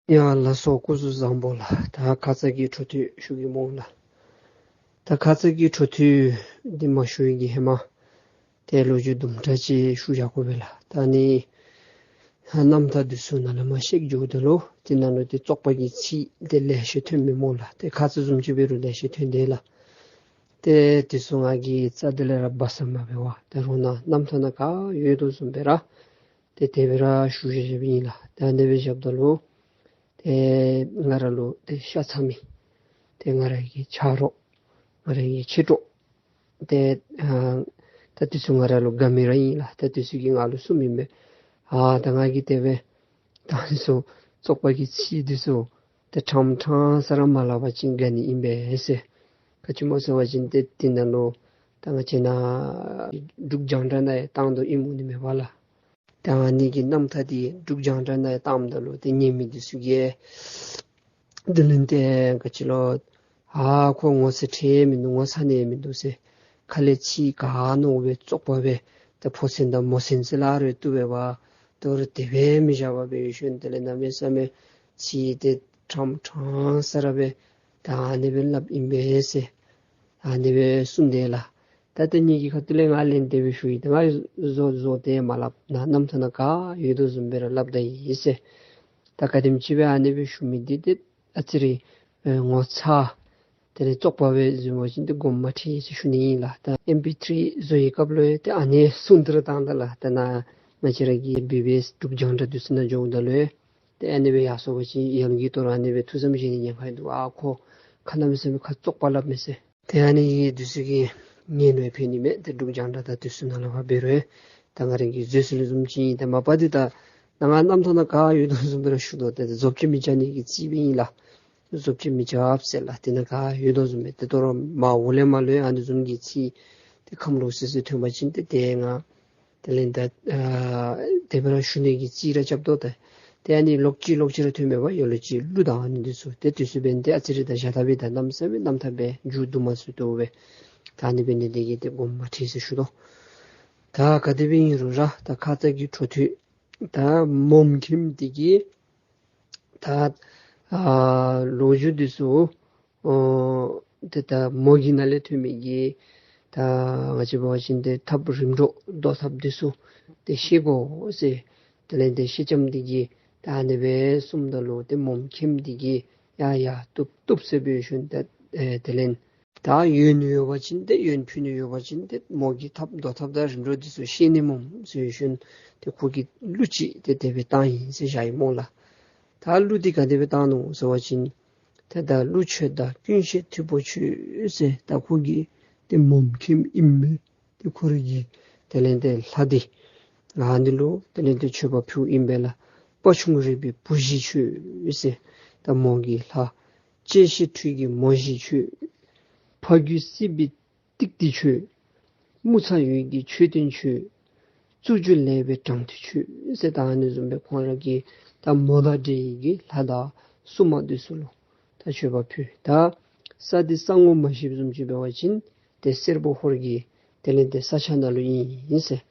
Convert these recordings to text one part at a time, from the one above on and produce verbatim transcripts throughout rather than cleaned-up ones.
ཡ་ལགས་སོ། སྐུ་གཟུགས་བཟང་པོ་ལགས། ད་ཁ་ཙ་གི་འཕྲོ་མཐུད་ཞུ་གེ་སྨོ་ལགས། ད་ཁ་ཙ་གི་འཕྲོ་མཐུད་འདི་མ་ཞུ་བའི་གི་ཧེ་མ་ཏེ་ལོ་རྒྱུས་དུམ་གྲ་ཅིག་ཞུ་བཞག་དགོ་པས་ལགས། ད་ནི་རྣམ་ཐར་འདི་ཚུ་ནང་ལས་མར་བཤད་འགྱོཝ་ད་ལུ་དེ་ནང་ལུ་ཏེ་བཙོག་པ་གི་ཚིག་དེ་ལེ་ཤ་ཐོན་མས་སྨོ་ལགས། ཏེ་ཁ་ཙ་བཟུམ་ཅིག་འབད་རུང་ལེ་ཤ་ཐོན་དེས་ལགས། ཏེ་དེ་ཚུ་ང་གིས་རྩ་དེ་ལས་ར་སྦ་ས་མ་འབད་བར་ད་རུང་ནཱ་རྣམ་ཐར་ནང་ག་ཡོད་དོ་བཟུམ་སྦེ་ར་ཏེ་དེ་སྦེ་ར་ཞུ་བཞག་བཞགཔ་ཨིན་ལགས། ད་ཨ་ནི་སྦེ་བཞགཔ་ད་ལུ་ཏེ་ང་ར་ལུ་ཏེ་ཤ་ཚ་མི་ཏེ་ང་ར་གི་ཆ་རོགས་ང་ར་གི་མཆེད་གྲོགས་ཏེ་ཨ་ད་དེ་ཚུ་ང་ར་ལུ་དགའ་མི་ར་ཨིན་ལགས། ད་དེ་ཚུ་གིས་ང་ལུ་གསུངམ་ཨིན་པས། ཨ་ད་ང་གིས་དེ་སྦེ་ད་ཨ་ནི་ཚུ་བཙོག་པ་གི་ཚིག་འདི་ཚུ་ཏེ་ཕྲང་ཕྲང་ས་ར་མ་སླབ་པ་ཅིན་དགའ་ནི་ཨིན་པས་ཟེར། ག་ཅི་སྨོ་ཟེར་བ་ཅིན་ཏེ་དེ་ནང་ལུ་ད་ང་བཅས་ནཱ་འབྲུག་རྒྱང་བསྒྲགས་ནང་ཡང་བཏང་དོ་ཨིནམ་འོང་ནི་མས་པ་ལགས། ད་ཨ་ནི་གི་རྣམ་ཐར་འདི་འབྲུག་རྒྱང་བསྒྲགས་ནང་ཡང་བཏངམ་ད་ལུ་ཏེ་ཉན་མི་འདི་ཚུ་གིས་དེ་ལས་ཏེ་ག་ཅི་ལོ་ཨ་ཁོ་ངོ་ཚ་ཁྲེལ་མིན་འདུག། ངོ་ཚ་ནི་མིན་འདུག་ཟེར། ཁ་ལས་ཚིག་ག་ནོར་བའི་བཙོག་པ་སྦེ་ད་ཕོ་མཚན་དང་མོ་མཚན་ཟེར་སླབ་རུང་བཏུབ་པས་པ། དོ་རུང་དེ་སྦེ་མི་བཞག་པར་སྦེ་ཡོད་ཤུལ་དེ་ལས་གནམ་མེད་ས་མེད་ཚིག་དེ་ཕྲང་ཕྲང་ས་ར་སྦེ་ད་ཨ་ནི་སྦེ་སླབ་ཨིན་པས་ཟེར། ཨ་ནི་སྦེ་གསུངས་དེས་ལགས། ད་ཏེ་ངེ་གི་ཁ་ཐུག་ལས་ང་ལན་དེ་སྦེ་ཞུ་ཡི། ད་ང་བཟོ་བཟོ་སྟེ་མ་སླབ། ནཱ་རྣམ་ཐར་ནང་ག་ཡོད་དོ་བཟུམ་སྦེ་ར་སླབ་ད་ཡི་ཟེར། ད་ག་དེམ་ཅིག་སྦེ་ཨ་ནི་སྦེ་ཞུ་མི་འདི་ཏེ་ཨ་ཙི་རེ་ཨེ་ངོ་ཚ་དེ་ལས་བཙོག་པ་སྦེ་བཟུམ་འབད་བ་ཅིན་ཏེ་དགོངསམ་མ་ཁྲེལ་ཟེར་ཞུ་ནི་ཨིན་ལགས། ད་ཨེམ་པི་ཐྲི་བཟོ་བའི་སྐབས་ལུ་ཡང་ཏེ་ཨ་ནི་གསུང་དེ་ར་བཏང་ད་ལགས། ད་ནཱ་ང་བཅས་ར་གི་བི་བི་ཨེསི་འབྲུག་རྒྱང་བསྒྲགས་འདི་ཚུ་ནང་འགྱོཝ་ད་ལུ་ཡང་ཏེ་ཨ་ནི་སྦེ་ཡར་སོང་པ་ཅིན་ཡང་གི་དོ་རུང་ཨ་ནི་སྦེ་ཐུགས་བསམ་བཞེས་ནི་ཉེན་ཁ་འདུག། ཨ་ཁོ་ཁ་གནམ་མེད་ས་མེད་ཁ་བཙོག་པ་སླབ་མས་ཟེར། ཏེ་ཨ་ནི་གི་འདི་ཚུ་གིས་ཉན་ནི་ཕན་ནི་མས། ཏེ་འབྲུག་རྒྱང་བསྒྲགས་དང་འདི་ཚུ་ནང་ལུ་ཕར་འབད་རུང་ད་ང་ར་གིས་བཟོད་སྲོལ་བཟུམ་ཅིག་ཨིན། ཏེ་མ་པ་འདི་ད་ནཱ་ང་རྣམ་ཐར་ནང་ག་ཡོད་དོ་བཟུམ་སྦེ་ར་ཞུ་དོ། ཏེ་ཏེ་རྫོབ་ཅིག་མི་རྐྱབ་ནི་གི་རྩིས་སྦེ་ཨིན་ལགས། རྫོབ་ཅིག་མི་རྐྱབ་ཟེར་ལགས། དེ་ནང་ག་ཡོད་དོ་བཟུམ་སྦེ་ཏེ་དོ་རུང་མར་འོག་ལས་མར་ལུ་ཡང་ཨ་ནི་བཟུམ་གྱི་ཚིག་ཏེ་ཁམས་ལོག་སི་སི་ཐོན་པ་ཅིན་ཏེ་ཏེ་ང་དེ་ལས་ད་ཨ་དེ་སྦེ་ར་ཞུ་ནི་གི་རྩིས་ར་རྐྱབ་དོ། ཏེ་ཏེ་ཨ་ནི་ལོག་ཅི་ལོག་ཅི་ར་ཐོན་མས་པ། ཡོད་ལོ་ཅིག་གླུ་དང་ཨ་ནི་འདི་ཚུ་ཏེ་དུས་ཚོད་འབད་ནི་ཏེ་ཨ་ཙི་རེ་ད་ཞག་ད་འབད་ད་གནམ་མེད་ས་མེད་རྣམ་ཐར་འབད་མཇུག་བསྡུ་མ་ཚུགས་དོ་སྦེ། ད་ཨ་ནི་འབད་ནི་འདི་གིས་ཏེ་དགོངསམ་མ་ཁྲེལ་ཟེར་ཞུ་དོ། ད་ག་དེ་སྦེ་ཨིན་རུང་ར་ད་ཁ་ཙ་གི་འཕྲོ་མཐུད་ད་མོ་མཁནམ་འདི་གིས་ད་ཨ་ལོ་རྒྱུས་འདི་ཚུ་ཨོ་ཏེ་ད་མོ་གི་ནང་ལས་ཐོན་མི་གི་ད་ང་བཅས་འབད་བ་ཅིན་ཏེ་ཐབས་རིམ་གྲོ་བཟློག་ཐབས་འདི་ཚུ་ཏེ་ཤེས་དགོ་ཟེར། དེ་ལས་ཏེ་སེང་ལྕམ་འདི་གིས་ད་ཨ་ནི་སྦེ་གསུངམ་ད་ལུ་ཏེ་མོ་མཁནམ་འདི་གིས་ཡ་ཡ་བཏུབ་བཏུབ་ཟེར་འབད་ཞིནམ་ད་ཨེ་དེ་ལས་ད་ཡོན་ཡོད་པ་ཅིན་ཏེ་ཡོན་ཕུལ་ནི་ཡོད་པ་ཅིན་ཏེ་མོ་གི་ཐབས་བཟློག་ཐབས་དང་རིམ་གྲོ་འདི་ཚུ་ཤེས་ནི་སྨོ་ཟེར་ཞིནམ་ཏེ་ཁོ་གིས་གླུ་ཅིག་ཏེ་དེ་སྦེ་བཏང་ཡི་ཟེར་བཞག་ཡི་སྨོ་ལགས། ད་གླུ་འདི་ག་དེ་སྦེ་བཏང་ནུག་ཟེར་བ་ཅིན་ཏེ་ད་ཀླུ་མཆོད་དང་ཀུན་ཤེས་ཐུབ་པོ་མཆོད་ཟེར། ད་ཁོ་གི་ཏེ་མོ་མཁནམ་ཨིན་མི་ཏེ་ཁོ་ར་གི་དེ་ལས་ཏེ་ལྷ་འདི་ཨ་ནི་ལུ་དེ་ལས་ཏེ་མཆོད་པ་ཕུལཝ་ཨིན་པས་ལགས། དཔའ་ཆུང་རིག་པའི་བུ་བཞི་མཆོད་ཟེར། ད་མོ་གི་ལྷ་གཅེས་ཤེས་འཕྲུལ་གྱི་མོ་བཞི་མཆོད། ཕ་རྒྱུད་སྲིད་པའི་ཏིག་ཏི་མཆོད། མུ་ཚ་འོད་ཀྱི་མཆོད་རྟེན་མཆོད། རྩུབ་འགྱུར་ལེགས་པའི་དྲང་ཐོས་མཆོད་ཟེར། ད་ཨ་ནི་བཟུམ་སྦེ་ཁོང་ར་གི་ད་མོ་དང་འབྲེལ་བའི་གི་ལྷ་དང་སྲུང་མ་འདི་ཚུ་ལུ་ད་མཆོད་པ་ཕུལ། ད་ས་འདི་ས་ངོ་མ་ཤེསཔ་བཟུམ་ཅིག་འབད་བ་ཅིན་ཏེ་སེར་པོ་ཧོར་གྱི་དེ་ལས་ཏེ་ས་ཆ་ནང་ལུ་ཨིན་ཟེར།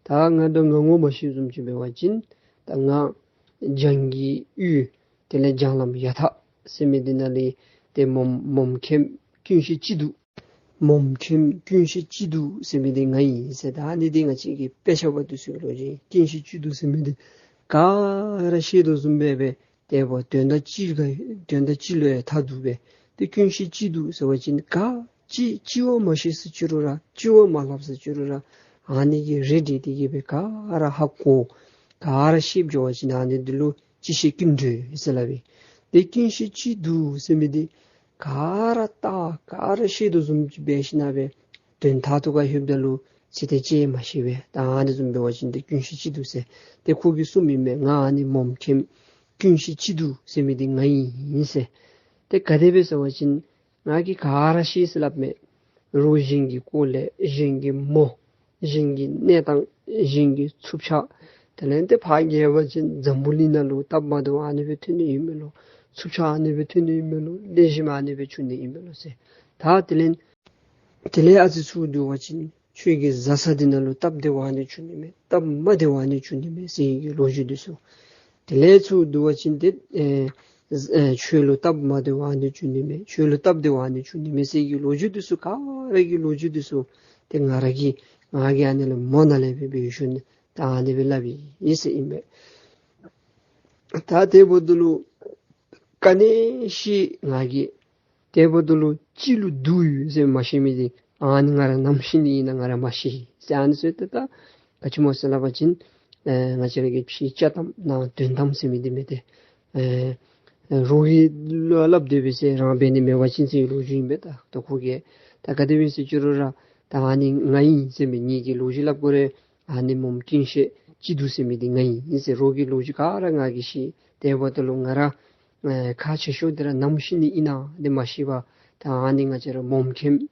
ད་ང་ད་ང་ངོ་མ་ཤེསཔ་བཟུམ་ཅིག་འབད་བ་ཅིན་ད་ང་བྱང་གི་ཡུལ་དེ་ལས་བྱང་ལམ་ཡ་ཐག་ཟེར་མི་འདི་ནང་ལས་ཏེ་མོ་མོ་མཁནམ་ཀུན་ཤེས་སྐྱིད་སྡུག། མོ་མཁནམ་ཀུན་ཤེས་སྐྱིད་སྡུག་ཟེར་མི་འདི་ང་ཨིན་ཟེར། ད་ཨ་ནི་འདི་ང་བཅས་ཀྱི་དཔེ་ཆ་པ་འདི་ཚུ་གི་ལོ་རྒྱུས། ཀུན་ཤེས་སྐྱིད་སྡུག་ཟེར་མི་འདི་ག་ར་ཤེས་དོ་བཟུམ་སྦེ་སྦེ་ཏེ་འབདཝ་དོན་དག་ཅིག་ག་དོན་དག་ཅིག་ལུ་ཡང་ཐ་དུ་སྦེ་ཏེ་ཀུན་ཤེས་སྐྱིད་སྡུག་ཟེར་བ་ཅིན་ག་ཅི་ཅི་བ་མ་ཤེས་ཟེར་ཅི་རུང་ར་ཅི་བ་མ་སླབ་ཟེར་ཅི་རུང་ར་ཨ་ནི་གི་རེ་འདོད་འདི་གིས་སྦེ་ག་ར་ཧ་གོ་ག་ར་ཤེསཔ་འགྱོ་བ་ཅིན་ཨ་ནི་འདི་ལུ་ཅི་ཤེས་ཀུན་གྲོལ་ཟེར་སླབ་ཨིན། ཏེ་ཀུན་ཤེས་སྐྱིད་སྡུག་ཟེར་མི་འདི་ག་ར་བལྟ་ག་ར་ཤེས་དོ་བཟུམ་ཅིག་འབད་ཞིནམ་སྦེ་དོན་དག་ཐོག་ཁར་ལྷོདཔ་ད་ལུ་ཚིག་དེ་ཅིག་མ་ཤེས་པས། ད་ཨ་ནི་བཟུམ་འབད་བ་ཅིན་ཏེ་ཀུན་ཤེས་སྐྱིད་སྡུག་ཟེར། ཏེ་ཁོ་གིས་གསུངམ་ཨིན་མས། ང་ཨ་ནི་མོ་མཁནམ་ཀུན་ཤེས་སྐྱིད་སྡུག་ཟེར་མི་འདི་ང་ཨིན་ཟེར། ཏེ་ག་དེ་སྦེ་ཟེར་བ་ཅིན་ང་གིས་ག་ར་ཤེས་ཟེར་སླབ་མས། རོགས་གཞན་གྱི་སྐོར་ལས་གཞན་གྱི་མོ་གཞན་གྱི་གནས་སྟངས་གཞན་གྱི་འཚུབ་ཆ་དེ་ལས་ཏེ་ཕར་རྒྱལ་བ་ཅིན་འཛམ་བུ་གླིང་ནང་ལུ་སྟབས་མ་བདེཝ་ཨ་ནི་སྦེ་ཐོན་ནི་ཨིན་མས་ལོ། འཚུབ་ཆ་ཨ་ནི་སྦེ་ཐོན་ནི་ཨིན་མས་ལོ། ལེགས་ཤོམ་ཨ་ནི་སྦེ་འབྱུང་ནི་ཨིན་མས་ལོ་ཟེར། ད་དེ་ལས་དེ་ལས་ཨ་ཙི་ཚུར་འགྱོ་བ་ཅིན་ཁྱོད་ཀྱི་བཟའ་ཚང་འདི་ནང་ལུ་སྟབས་བདེཝ་ཨ་ནི་འབྱུང་ནི་མས། སྟབས་མ་བདེཝ་ཨ་ནི་འབྱུང་ནི་མས་ཟེར་གྱི་ལོ་རྒྱུས་འདི་ཚུ། དེ་ལས་ཚུར་བསྡུ་བ་ཅིན་ཏེ་ཨེ་ཨེ་ཆོས་ལུ་སྟབས་མ་བདེཝ་ཨ་ནི་བྱུང་ནི་མས། ཆོས་ལུ་སྟབས་བདེཝ་ཨ་ནི་བྱུང་ནི་མས་ཟེར་གྱི་ལོ་རྒྱུས་འདི་ཚུ་ག་ར་གི་ལོ་རྒྱུས་འདི་ཚུ་ཏེ་ང་ར་གིས་ང་གིས་ཨ་ནི་ལུ་མོ་ནང་ལས་སྦེ་འབད་ཞུ་ནི། ད་ཨ་ནི་སྦེ་སླབ་ཨིན་ཟེར་ཨིན་པས། ད་དེ་འབདཝ་ད་ལུ་ག་ནི་ཤེས་ང་གིས་དེ་འབདཝ་ད་ལུ་ཅི་ལུ་དུག་ཡོད་ཟེར་མ་ཤེས་མི་འདི་ཨ་ནི་ང་ར་ནམ་ཤི་ནི་ཨིན་ན་ང་ར་མ་ཤེས་ཟེར། ཨ་ནི་ཟེར་ཏེ་ད་ག་ཅི་སྨོ་ཟེར་སླབ་པ་ཅིན་ཨེ་ང་བཅས་ར་གི་ཕྱི་བཅའ་གཏམ་ནང་དོན་གཏམ་ཟེར་མི་འདི་མས་ཏེ། ཨེ་རོགས་ཀྱིས་སླབ་སྡོད་པས་ཟེར་རང་འབད་ནི་མེད་པ་ཅིན་ཟེར་ལོ་རྒྱུས་ཨིན་པས། ད་ད་ཁོ་གིས་ད་ག་དེ་སྦེ་ཟེར་ཅི་རུང་ར་ད་ཨ་ནི་ང་ཨིན་ཟེར་མི་ངེ་གི་ལོ་རྒྱུས་སླབ་དགོ་རུང་ཨ་ནི་མོམ་ཀིན་ཤེས་ཅིག་འདུག་ཟེར་མི་འདི་ང་ཨིན་ཟེར། རོགས་ཀྱི་ལོ་རྒྱུས་ག་ར་ང་གིས་ཤེས། དེ་འབདཝ་ད་ལུ་ང་ར་ཨེ་ཁག་ཆེ་ཤོས་འདི་ར་ནམ་ཤི་ནི་ཨིན་ན་འདི་མ་ཤེས་པར་ད་ཨ་ནི་ང་བཅས་ར་མོམ་མཁནམ་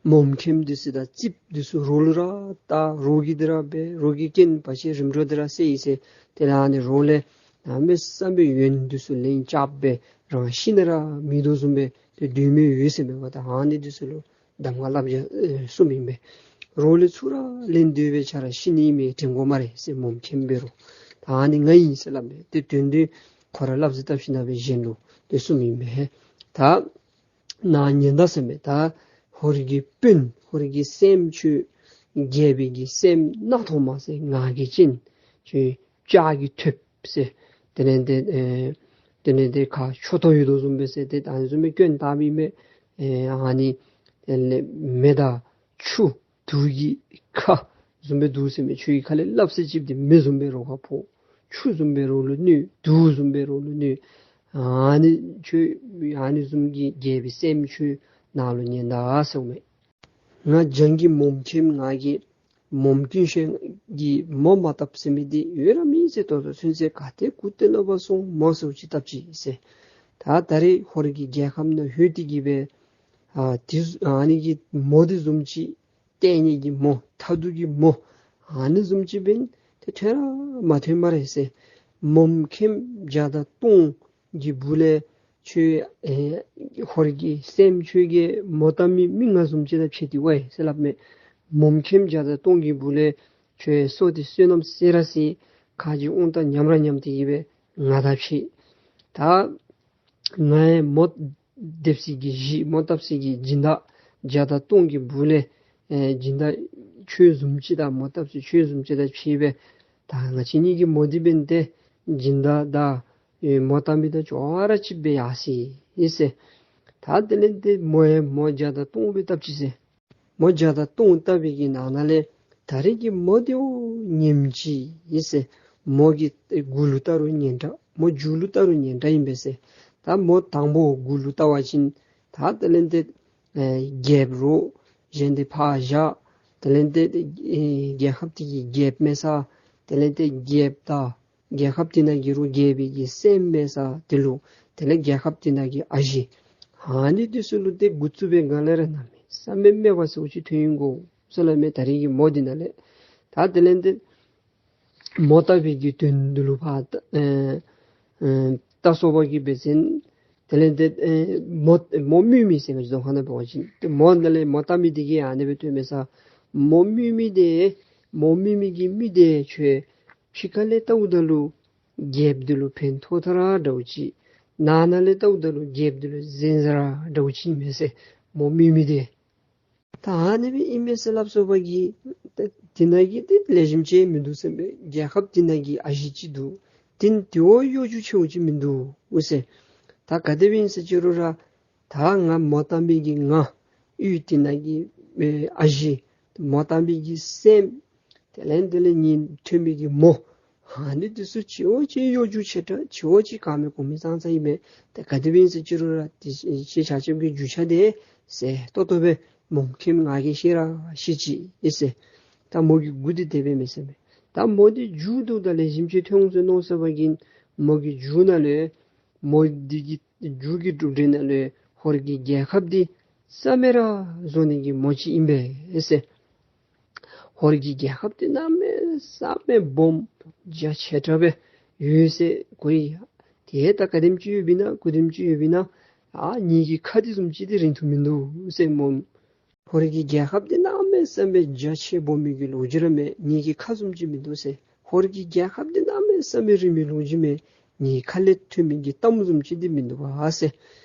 མོམ་མཁནམ་འདི་ཚུ་དང་རྩིགཔ་འདི་ཚུ་རོགས་ལུ་ར་ད་རོགས་ཀྱིས་འདི་ར་འབད་རོགས་ཀྱི་རྐྱེན་བར་ཆད་རིམ་གྲོ་འདི་ར་སེལ་ཡི་ཟེར། དེ་ལས་ཨ་ནི་རོགས་ལས་གནམ་མེད་ས་མེད་ཡོན་འདི་ཚུ་ལེན་རྐྱབ་སྦེ་རང་ཤི་ན་ར་མི་སྡུག་བཟུམ་སྦེ་ཏེ་སྡོད་མི་ཡོད་ཟེར་མས་པ། ད་ཨ་ནི་འདི་ཚུ་ལུ་གདམས་ངག་བསླབ་བྱ་ཨེ་གསུངམ་ཨིན་པས། རོགས་ལས་ཚུར་ར་ལེན་སྡོད་པའི་ཆ་ར་ཤི་ནི་མེད་དྲན་དགོ་སྨ་རེ་ཟེར། མོམ་མཁནམ་འབད་རུང་ད་ཨ་ནི་ང་ཨིན་ཟེར་སླབ་མས། ཏེ་དོན་འདི་ཁོ་ར་སླབ་ཟེར་བཏབ་ཞིནམ་ལས་གཞན་ལུ་ཏེ་གསུངམ་ཨིན་པས། ད་ནཱ་ཉན་ད་ཟེར་མས། ད་ཧོར་གྱི་དཔོན་ཧོར་གྱི་སྲསམོ་ཁྱོད་རྒྱལ་པོའི་གི་སྲསམོ་རྣག་ཐོག་མ་ཟེར་ངར་གྱི་ཅན་ཁྱོད་ལྕགས་ཀྱི་ཐོདཔ་ཟེར། དེ་ལས་ཏེ་ཨེ་དེ་ལས་ཏེ་ཁ་མཆུ་ཏོ་ཡོད་དོ་བཟུམ་སྦེ་ཟེར་ཏེ་ད་ཨ་ནི་བཟུམ་སྦེ་སྐྱོན་བཏགས་མི་མས། ཨེ་ཨ་ནི་དེ་ལས་མེ་དང་ཆུ་དུག་གི་ཁ་བཟུམ་སྦེ་འདུག་ཟེར་མས། ཁྱོད་ཀྱི་ཁ་ལས་སླབ་ས་ཅིག་འདི་མེ་བཟུམ་སྦེ་རོགས་ཁར་ཕོག། ཆུ་བཟུམ་སྦེ་རོགས་ལུ་གནོད། དུག་བཟུམ་སྦེ་རོགས་ལུ་གནོད། ཨ་ནི་ཁྱོད་ཨ་ནི་བཟུམ་གྱི་རྒྱལ་པོའི་སྲསམོ་ཁྱོད་ནཱ་ལུ་ཉན་ད་ཟེར་མས། ང་བྱང་གི་མོམ་མཁནམ་ང་གིས་མོམ་ཀིན་ཤེས་ཀྱིས་མོ་མ་བཏབ་ཟེར་མི་འདི་ཡོད་ར་མེད་ཟེར། ད་ལྟོ་ཚུན་ཚོད་ག་ཏེ་གུ་ཏེ་ལུ་འབད་སོང་མོ་ཟེརཝ་ཅིག་བཏབ་ཅི་ཟེར། ད་ད་རེས་ཧོར་གྱི་རྒྱལ་ཁམས་ནང་ལྷོད་དེ་གི་སྦེ་ཨ་དེ་ཨ་ནི་གི་མོ་འདི་བཟུམ་ཅིག་ཏེ་ཨ་ནི་གི་མོ་མཐའ་སྡུག་གི་མོ་ཨ་ནི་བཟུམ་ཅིག་འབདན་ཏེ་ཐོན་ར་མ་ཐོན་སྨ་རེ་ཟེར། མོམ་མཁནམ་བརྒྱ་དང་སྟོང་གི་སྦུག་ལས་ཁྱོད་ཨེ་ཧོར་གྱི་སྲསམོ་ཁྱོད་ཀྱིས་མོ་བཏབ་མི་མི་ང་བཟུམ་ཅིག་དང་ཕྱད་དེ་འབད་ཡི་ཟེར་སླབ་མས། མོམ་མཁནམ་བརྒྱ་དང་སྟོང་གི་སྦུག་ལས་ཁྱོད་སོ་ཏེ་བསོད་ནམས་ཟད་ར་ཟད། ཁ་རྗེ་དབང་ཐང་ཉམས་ར་ཉམས་ཏེ་གི་སྦེ་ང་དང་ཕྱད། ད་ང་ཡང་མོ་འདེབས་སའི་གི་གཞི་མོ་བཏབ་སའི་གི་སྦྱིན་བདག་བརྒྱ་དང་སྟོང་གི་སྦུག་ལས་ཨེ་སྦྱིན་བདག་ཁྱོད་བཟུམ་ཅིག་དང་མོ་བཏབ་སའི་ཁྱོད་བཟུམ་ཅིག་དང་ཕྱད་སྦེ་ད་ང་བཅས་གཉིས་ཀྱི་མོ་འདི་འབདན་ཏེ་སྦྱིན་བདག་དང་ཨེ་མོ་བཏབ་མི་དང་ཅོག་ར་གཅིགཔ་སྦེ་ཡར་སོ་ཡི་ཟེར། ད་དེ་ལས་ཏེ་མོ་ཡང་མོ་བརྒྱ་དང་སྟོང་སྦེ་བཏབ་ཅི་ཟེར། མོ་བརྒྱ་དང་སྟོང་བཏབ་པའི་གི་ནང་ན་ལས་ད་རེས་ཀྱི་མོ་འདི་འོ་ཉིནམ་གཅིག་ཨིན་ཟེར། མོ་གི་མགུ་ལུ་བལྟ་རུང་ཉེན་དྲགས། མོ་མཇུག་ལུ་བལྟ་རུང་ཉེན་དྲགས་ཨིན་པས་ཟེར། ད་མོ་དང་པོ་མགུ་ལུ་བལྟ་བ་ཅིན་ད་དེ་ལས་ཏེ་ཨེ་རྒྱལཔོ་རོགས་གཞན་འདི་ཕར་བཞག། དེ་ལས་ཏེ་ཨེ་རྒྱལ་ཁབ་འདི་གི་རྒྱལཔོ་མེད་ས། དེ་ལས་ཏེ་རྒྱལཔོ་དང་རྒྱལ་ཁབ་འདི་ནང་གི་རོགས་རྒྱལ་པོའི་གི་སྲསམོ་མེད་ས་དེ་ལུ་དེ་ལས་རྒྱལ་ཁབ་འདི་ནང་གི་ཨ་ཞེ་ཨ་ནི་འདི་ཚུ་ལུ་ཏེ་འགོ་བཙུགས་པའི་སྒང་ལས་ར་གནམ་མེད་ས་མེད་སྨད་པ་ཟེརཝ་ཅིག་ཐོན་ཡོང་དགོ་ཟེར་སླབ་མས། ད་རེས་ཀྱི་མོ་འདི་ནང་ལས་ད་དེ་ལས་ཏེ་མོ་བཏབ་པའི་གི་དོན་འདི་ལུ་ཕར་ཨེ་ཨེ་བལྟ་སོང་བ་གི་འབད་བ་ཅིན་དེ་ལས་ཏེ་ཨེ་མོ་མོ་རྨུ་མི་ཟེར་ང་བཅས་རྫོང་ཁ་ནང་འབད་བ་ཅིན་ཏེ་མོ་ནང་ལས་མོ་བཏབ་མི་འདི་གིས་ཨ་ནི་སྦེ་སྟོནམ་མས་ས། མོ་རྨུ་མི་འདི་མོ་རྨུ་མི་གི་མི་འདི་ཁྱོད་ཕྱི་ཁ་ལས་བལྟཝ་ད་ལུ་རྒྱལཔོ་འདི་ལུ་ཕན་ཐོགས་ཐག་ར་འདྲཝ་ཅིག། ནང་ན་ལས་བལྟཝ་ད་ལུ་རྒྱལཔོ་འདི་ལུ་གཟན་ཟ་ར་འདྲཝ་ཅིག་ཨིན་མས་ཟེར། མོ་རྨུ་མི་འདི། ད་ཨ་ནི་སྦེ་ཨིན་མས་ཟེར་སླབ་སོང་བ་གི་ད་འདི་ནང་གི་ཏེ་ལེགས་ཤོམ་ཅིག་མིན་འདུག་ཟེར་མས། རྒྱལ་ཁབ་འདི་ནང་གི་ཨ་ཞེ་ཅིག་འདུག། དེ་དེ་བ་གཡོ་སྒྱུ་ཆེཝ་ཅིག་མིན་འདུག་ཟེར། ད་ག་དེ་སྦེ་ཨིན་ཟེར་ཅི་རུང་ར་ད་ང་མོ་བཏབ་མི་གི་ང་ཡུལ་འདི་ནང་གི་ཨེ་ཨ་ཞེ་མོ་བཏབ་མི་གི་སྲསམོ་དེ་ལས་དེ་ལས་ངེའི་ཐོན་མི་གི་མོ་ཨ་ནི་འདི་ཚུ་ཅིག་འོ་ཅིག་གཡོ་སྒྱུ་ཆེ་དྲགས་ཅིག་འོ་ཅིག་ག་མེད་གོ་མེད་ཙང་ཙང་ཨིན་མས། ད་ག་དེ་སྦེ་ཨིན་ཟེར་ཅི་རུང་ར་དེ་ཅིག་ཆ་ཁྱབ་ཀྱི་རྒྱུ་ཆ་འདི་ཟེར་ཏོག་ཏོ་སྦེ་མོམ་མཁནམ་ང་གིས་ཤེས་ར་ཤེས་ཅི་ཨིན་ཟེར། ད་མོ་གི་མགུ་འདི་དེ་སྦེ་མས་ཟེར་མས། ད་མོ་འདི་མཇུག་བསྡུཝ་ད་ལེགས་ཤོམ་ཅིག་ཐོན་འོང་ཟེར་མནོ་ས་བ་གིས་མོ་གི་མཇུག་ནང་ལས་མོ་འདི་གི་མཇུག་གི་གྲུབ་འབྲས་ནང་ལས་ཧོར་གྱི་རྒྱལ་ཁབ་འདི་རྩ་མེད་ར་བཟོ་ནི་གི་མོ་ཅིག་ཨིན་པས་ཟེར། ཧོར་གྱི་རྒྱལ་ཁབ་འདི་གནམ་མེད་ས་མེད་སྦོམ་རྒྱ་ཆེ་དྲགས་སྦེ་ཡོད་ཟེར་གོ་ཡི། དེ་ད་ག་དེམ་ཅིག་ཡོདཔ་ཨིན་ན་ག་དེམ་ཅིག་ཡོདཔ་ཨིན་ན་ཨ་ངེ་གི་ཁ་འདི་བཟུམ་ཅིག་འདི་རིང་ཐུང་མིན་འདུག་ཟེར་མོ། ཧོར་གྱི་རྒྱལ་ཁབ་འདི་གནམ་མེད་ས་མེད་རྒྱ་ཆེ་སྦོམ་མི་གི་ལོ་རྒྱུས་ར་མེད། ངེ་གི་ཁ་བཟུམ་ཅིག་མིན་འདུག་ཟེར། ཧོར་གྱི་རྒྱལ་ཁབ་འདི་གནམ་མེད་ ས་མེད་རིང་མོའི་ལོ་རྒྱུས་མས། ངེའི་ཁ་ལས་ཐོན་མི་གི་གཏམ་བཟུམ་ཅིག་འདི་མིན་འདུག་པ་ཟེར།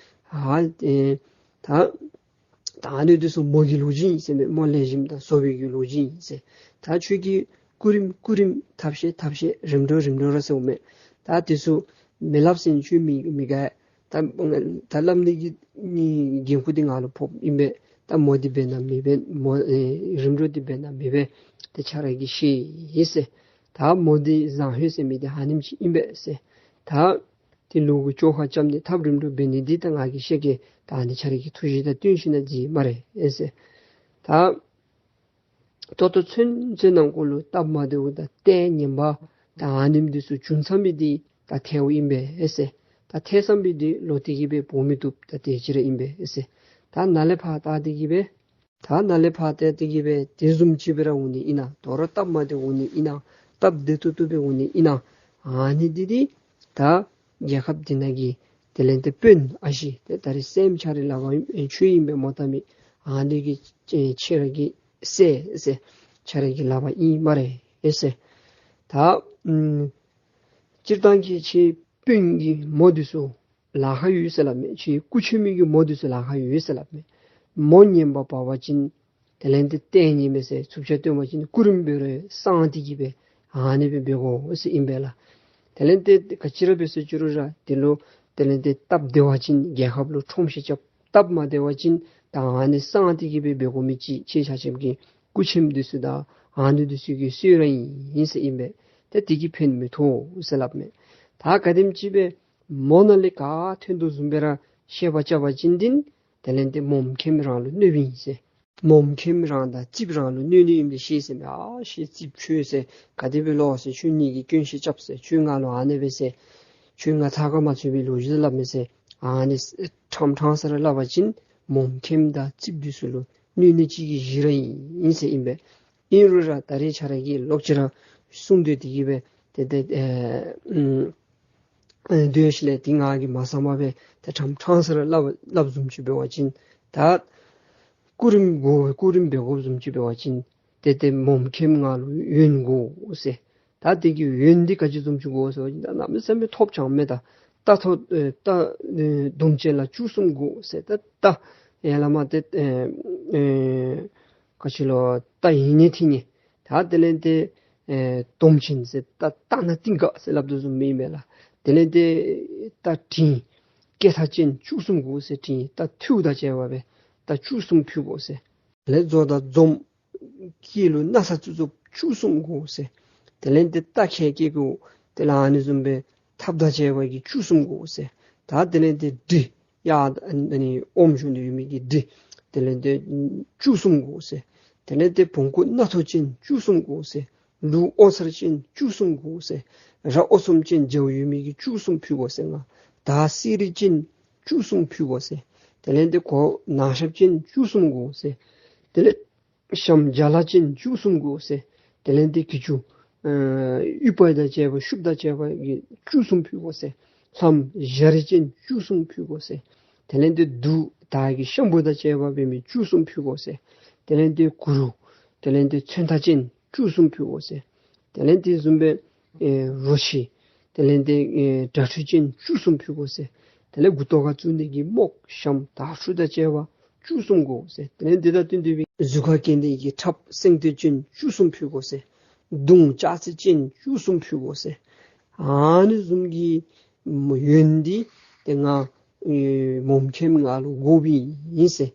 ཨ་ཏེ་ད་ད་ཨ་ནི་འདི་ཚུ་མོ་གི་ལོ་རྒྱུས་ཨིན་ཟེར་མས། མོ་ལེགས་ཤོམ་དང་བཟོ་བའི་གི་ལོ་རྒྱུས་ཨིན་ཟེར། ད་ཁྱོད་ཀྱིས་སྐུ་རིམ་སྐུ་རིམ་ཐབས་ཤེས་ཐབས་ཤེས་རིམ་གྲོ་རིམ་གྲོ་ར་ཟེརཝ་མས། ད་འདི་ཚུ་མི་སླབ་ཟེར་ཁྱོད་མི་མི་དགའ། ད་ད་སླབ་ནི་གི་འགན་ཁུར་འདི་ང་ལུ་ཕོགཔ་ཨིན་པས། ད་མོ་འདི་འབད་ན་མི་འབད། མོ་ཨེ་རིམ་གྲོ་འདི་འབད་ན་མི་འབད། ཏེ་ཁྱོད་ར་གིས་ཤེས་ཡི་ཟེར། ད་མོ་འདི་བཟང་ཤོས་ཟེར་མི་འདི་ཨ་ནེམ་ཅིག་ཨིན་པས་ཟེར། ད་ཏེ་ལུ་གུ་བཅོ་ཁ་རྐྱབ་ནི་ཐབས་རིམ་གྲོ་འབད་ནི་འདི་ད་ང་གིས་ཤེས་གེ། ད་ཨ་ནི་ཁྱོད་ར་གིས་ཐུགས་བཞེད་དང་བསྟུན་ཞིན་ན་མཛད་སྨ་རེ་ཨེ་ཟེར། ད་ད་ལྟོ་ཚུན་ཚོད་ནང་འཁོད་ལུ་སྟབས་མ་བདེཝ་དང་ལྟས་ངན་པ་ད་ཨ་ནེམ་འདི་ཚུ་བྱུང་ཚར་མི་འདི་ད་ཐལཝ་ཨིན་པས་ཨེ་ཟེར། ད་ཐལ་ཚར་མི་འདི་ལོག་སྟེ་གི་སྦེ་འབོ་མི་བཏུབ། ད་དེ་ཅིག་ར་ཨིན་པས་ཨེ་ཟེར། ད་ནཱ་ལས་ཕར་ད་དེ་གི་སྦེ་ད་ནཱ་ལས་ཕར་ད་དེ་གི་སྦེ་དེ་བཟུམ་ཅིག་སྦེ་ར་འོང་ནི་ཨིན་ན། དོ་རུང་སྟབས་མ་བདེ་འོང་ནི་ཨིན་ན། སྟབས་བདེ་ཏོག་ཏོ་སྦེ་འོང་ནི་ཨིན་ན། ཨ་ནི་འདི་འདི་ད་རྒྱལ་ཁབ་འདི་ནང་གི་དེ་ལས་ཏེ་དཔོན་ཨ་ཞེ་ཏེ་ད་རིས་སྲསམོ་ཁྱོད་རའི་ལག་པར་ཨིན་ཁྱོད་ཨིན་པས་མོ་བཏབ་མི། ཨ་ནི་གི་ཁྱོད་ར་གི་སྲས་ཟེར་ཁྱོད་ར་གི་ལག་པར་ཨིན་སྨ་རེ་ཨེ་ཟེར། ད་ཨམ་སྤྱིར་བཏང་གི་ཁྱོད་དཔོན་གྱི་མོ་འདི་ཚུ་ལཱ་ཁག་ཡོད་ཟེར་སླབ་མས། ཁྱོད་སྐུ་ཆེན་མི་གི་མོ་འདི་ཚུ་ལཱ་ཁག་ཡོད་ཟེར་སླབ་མས། མོ་ངན་པ་འབད་བ་ཅིན་དེ་ལས་ཏེ་ལྟས་ངན་མས་ཟེར་ཚུབ་ཆ་སྟོན་པ་ཅིན་སྐུ་རིམ་འབད་རུང་གསང་སྟེ་གི་སྦེ་ཨ་ནི་སྦེ་འབད་དགོ་ཟེར་ཨིན་པས་ལགས། དེ་ལས་ཏེ་ག་ཅི་ར་འབད་ཟེར་ཅི་རུང་ར་དེ་ལུ་དེ་ལས་ཏེ་སྟབས་བདེ་བ་ཅིན་རྒྱལ་ཁབ་ལུ་ཁྲོམ་ཤེད་རྐྱབ། སྟབས་མ་བདེ་བ་ཅིན་ད་ཨ་ནི་གསང་སྟེ་གི་སྦེ་འབད་དགོ་མི་ཅིག་ཁྱེད་ཆ་ཁྱབ་ཀྱི་སྐུ་ཆེན་འདི་ཚུ་དང་ཨ་ནི་འདི་ཚུ་གི་གསོལ་རས་ཨིན་ཟེར་ཨིན་པས། ཏེ་དེ་གིས་ཕན་མི་ཐོགས་ཟེར་སླབ་མས། ད་ག་དེམ་ཅིག་སྦེ་མོ་ནང་ལས་ག་ཐོན་དོ་བཟུམ་སྦེ་ར་བཤད་པ་རྐྱབ་པ་ཅིན་འདི་དེ་ལས་ཏེ་མོམ་མཁནམ་རང་ལུ་གནོདཔ་ཨིན་ཟེར། མོམ་མཁནམ་རང་དང་རྩིགཔ་རང་ལུ་གནོད་ནི་ཨིནམ་ལས་ཤེས་ཟེར་མས། ཨ་ཤེས་རྩིགཔ་ཁྱོད་ཟེར་ག་དེ་སྦེ་ལོ་ཟེར། ཁྱོད་ངེ་གི་སྐྱོན་ཤེད་རྐྱབ་ཟེར། ཁྱོད་ང་ལུ་ཨ་ནི་སྦེ་ཟེར། ཁྱོད་ང་ཚ་ག་མ་ཚུད་པའི་ལོ་རྒྱུས་སླབ་མས་ཟེར། ཨ་ནི་ཕྲང་ཕྲང་ས་ར་སླབ་པ་ཅིན་མོམ་མཁནམ་དང་རྩིགཔ་འདི་ཚུ་ལུ་གནོད་ནི་ཅིག་གི་གཞི་ར་ཨིན་ཟེར་ཨིན་པས། ཨིན་རུང་ར་ད་རིས་ཁྱོད་ར་གིས་ལོག་ཅི་ར་གསུངས་ཏེ་དེ་གིས་སྦེ་ཏེ་ཏེ་ཨེ་ཨུམ་ཨེ་སྡོད་ཞིནམ་ལས་ཏེ་ང་གིས་མ་གསང་པར་སྦེ་ཏེ་ཕྲང་ཕྲང་ས་ར་སླབ་སླབ་བཟུམ་ཅིག་འབད་བ་ཅིན་ད་སྐུ་རིམ་དགོ་སྐུ་རིམ་འབད་དགོཔ་བཟུམ་ཅིག་འབད་བ་ཅིན་ཏེ་ཏེ་མོམ་མཁནམ་ང་ལུ་ཡོན་དགོ་ཟེར། ད་དེ་གི་ཡོན་འདི་ག་ཅི་བཟུམ་ཅིག་དགོ་ཟེར་བ་ཅིན་ད་གནམ་མེད་ས་མེད་ཐོབ་ཆེ་མས། ད་རྟ་ཐོབ་ཨེ་རྟ་ཨེ་དོམ་ཅན་ལ་བཅུ་གསུམ་དགོ་ཟེར། ད་རྟ་ཡ་ལ་མ་ཏེ་ཨེ་ཨེ་ག་ཅི་ལོ་རྟ་ཡིན་ནི་ཐིང་ནི། ད་དེ་ལས་ཏེ་ཨེ་དོམ་ཅན་ཟེར་ད་རྟ་ནང་ཏིང་ཀ་ཟེར་སླབ་དོ་བཟུམ་ཨིན་མས་ལགས། དེ་ལས་ཏེ་རྟ་དྲེལ་སྐེ་ཐག་ཅན་བཅུ་གསུམ་དགོ་ཟེར། དྲེལ་རྟ་ཐུད་དང་བཅས་པ་སྦེ་རྟ་བཅུ་གསུམ་ཕུལ་དགོ་ཟེར། དེ་ལས་མཛོ་དང་འཛོམས་སྐེ་ལུ་ན་བཟའ་བཙུགས་བཙུགསཔ་བཅུ་གསུམ་དགོ་ཟེར། དེ་ལས་ཏེ་རྟ་ཁལ་སྐྱེལ་དགོ། དེ་ལས་ཨ་ནི་བཟུམ་སྦེ་ཐགཔ་དང་བཅས་པ་གི་བཅུ་གསུམ་དགོ་ཟེར། ད་དེ་ལས་ཏེ་གྲི་ཡ་ཨ་ནི་ཨོམ་བཞོ་ནི་ཡོད་མི་གི་གྲི་དེ་ལས་ཏེ་བཅུ་གསུམ་དགོ་ཟེར། དེ་ལས་ཏེ་བོང་ཀུ་སྣ་ཐོ་ཅན་བཅུ་གསུམ་དགོ་ཟེར། ལུག་ཨོ་ཚར་ཅན་བཅུ་གསུམ་དགོ་ཟེར། ར་ཨོ་ཚོམ་ཅན་རྒྱཝ་ཡོད་མི་གི་བཅུ་གསུམ་ཕུལ་དགོ་ཟེར། ང་དར་གསེར་རི་ཅན་བཅུ་གསུམ་ཕུལ་དགོ་ཟེར། དེ་ལས་ཏེ་གོ་ནག་ཞབས་ཅན་བཅུ་གསུམ་དགོ་ཟེར། དེ་ལས་ཤམ་བྱ་ལ་ཅན་བཅུ་གསུམ་དགོ་ཟེར། དེ་ལས་ཏེ་གྱི་ཅུ་ཨ་ཡུ་བ་དང་བཅས་པ་ཤུབ་དང་བཅས་པ་གི་བཅུ་གསུམ་ཕུལ་དགོ་ཟེར། ལྷམ་ཞལ་རས་ཅན་བཅུ་གསུམ་ཕུལ་དགོ་ཟེར། དེ་ལས་ཏེ་གདུགས་དར་གྱི་ཤམ་བུ་དང་བཅས་པ་འབད་མི་བཅུ་གསུམ་ཕུལ་དགོ་ཟེར། དེ་ལས་ཏེ་གུ་རུ་དེ་ལས་ཏེ་མཚོན་ཐག་ཅན་བཅུ་གསུམ་ཕུལ་དགོ་ཟེར། དེ་ལས་དེ་བཟུམ་སྦེ་ཨེ་རོ་ཁྱི་དེ་ལས་ཏེ་ཨེ་དྲ་ཁྲུས་ཅན་བཅུ་གསུམ་ཕུལ་དགོ་ཟེར། དེ་ལས་མགུ་ཏོ་ཁར་བཙུགས་ནི་གི་རྨོག་ཞྭམོ་དར་ཕྲུ་དང་བཅས་པ་བཅུ་གསུམ་དགོ་ཟེར། དེ་ལས་དེ་དང་བསྟུན་ཏེ་སྦེ་གཟུགས་ཁར་གྱོན་ནི་གི་ཁྲབ་སེང་སྟོད་ཅན་བཅུ་གསུམ་ཕུལ་དགོ་ཟེར། མདུང་ལྕགས་རྩེ་ཅན་བཅུ་གསུམ་ཕུལ་དགོ་ཟེར། ཨ་ནི་བཟུམ་གྱི་ཡོན་འདི་ཏེ་ང་ཨེ་མོམ་མཁནམ་ང་ལུ་དགོཔ་ཨིན་ཟེར།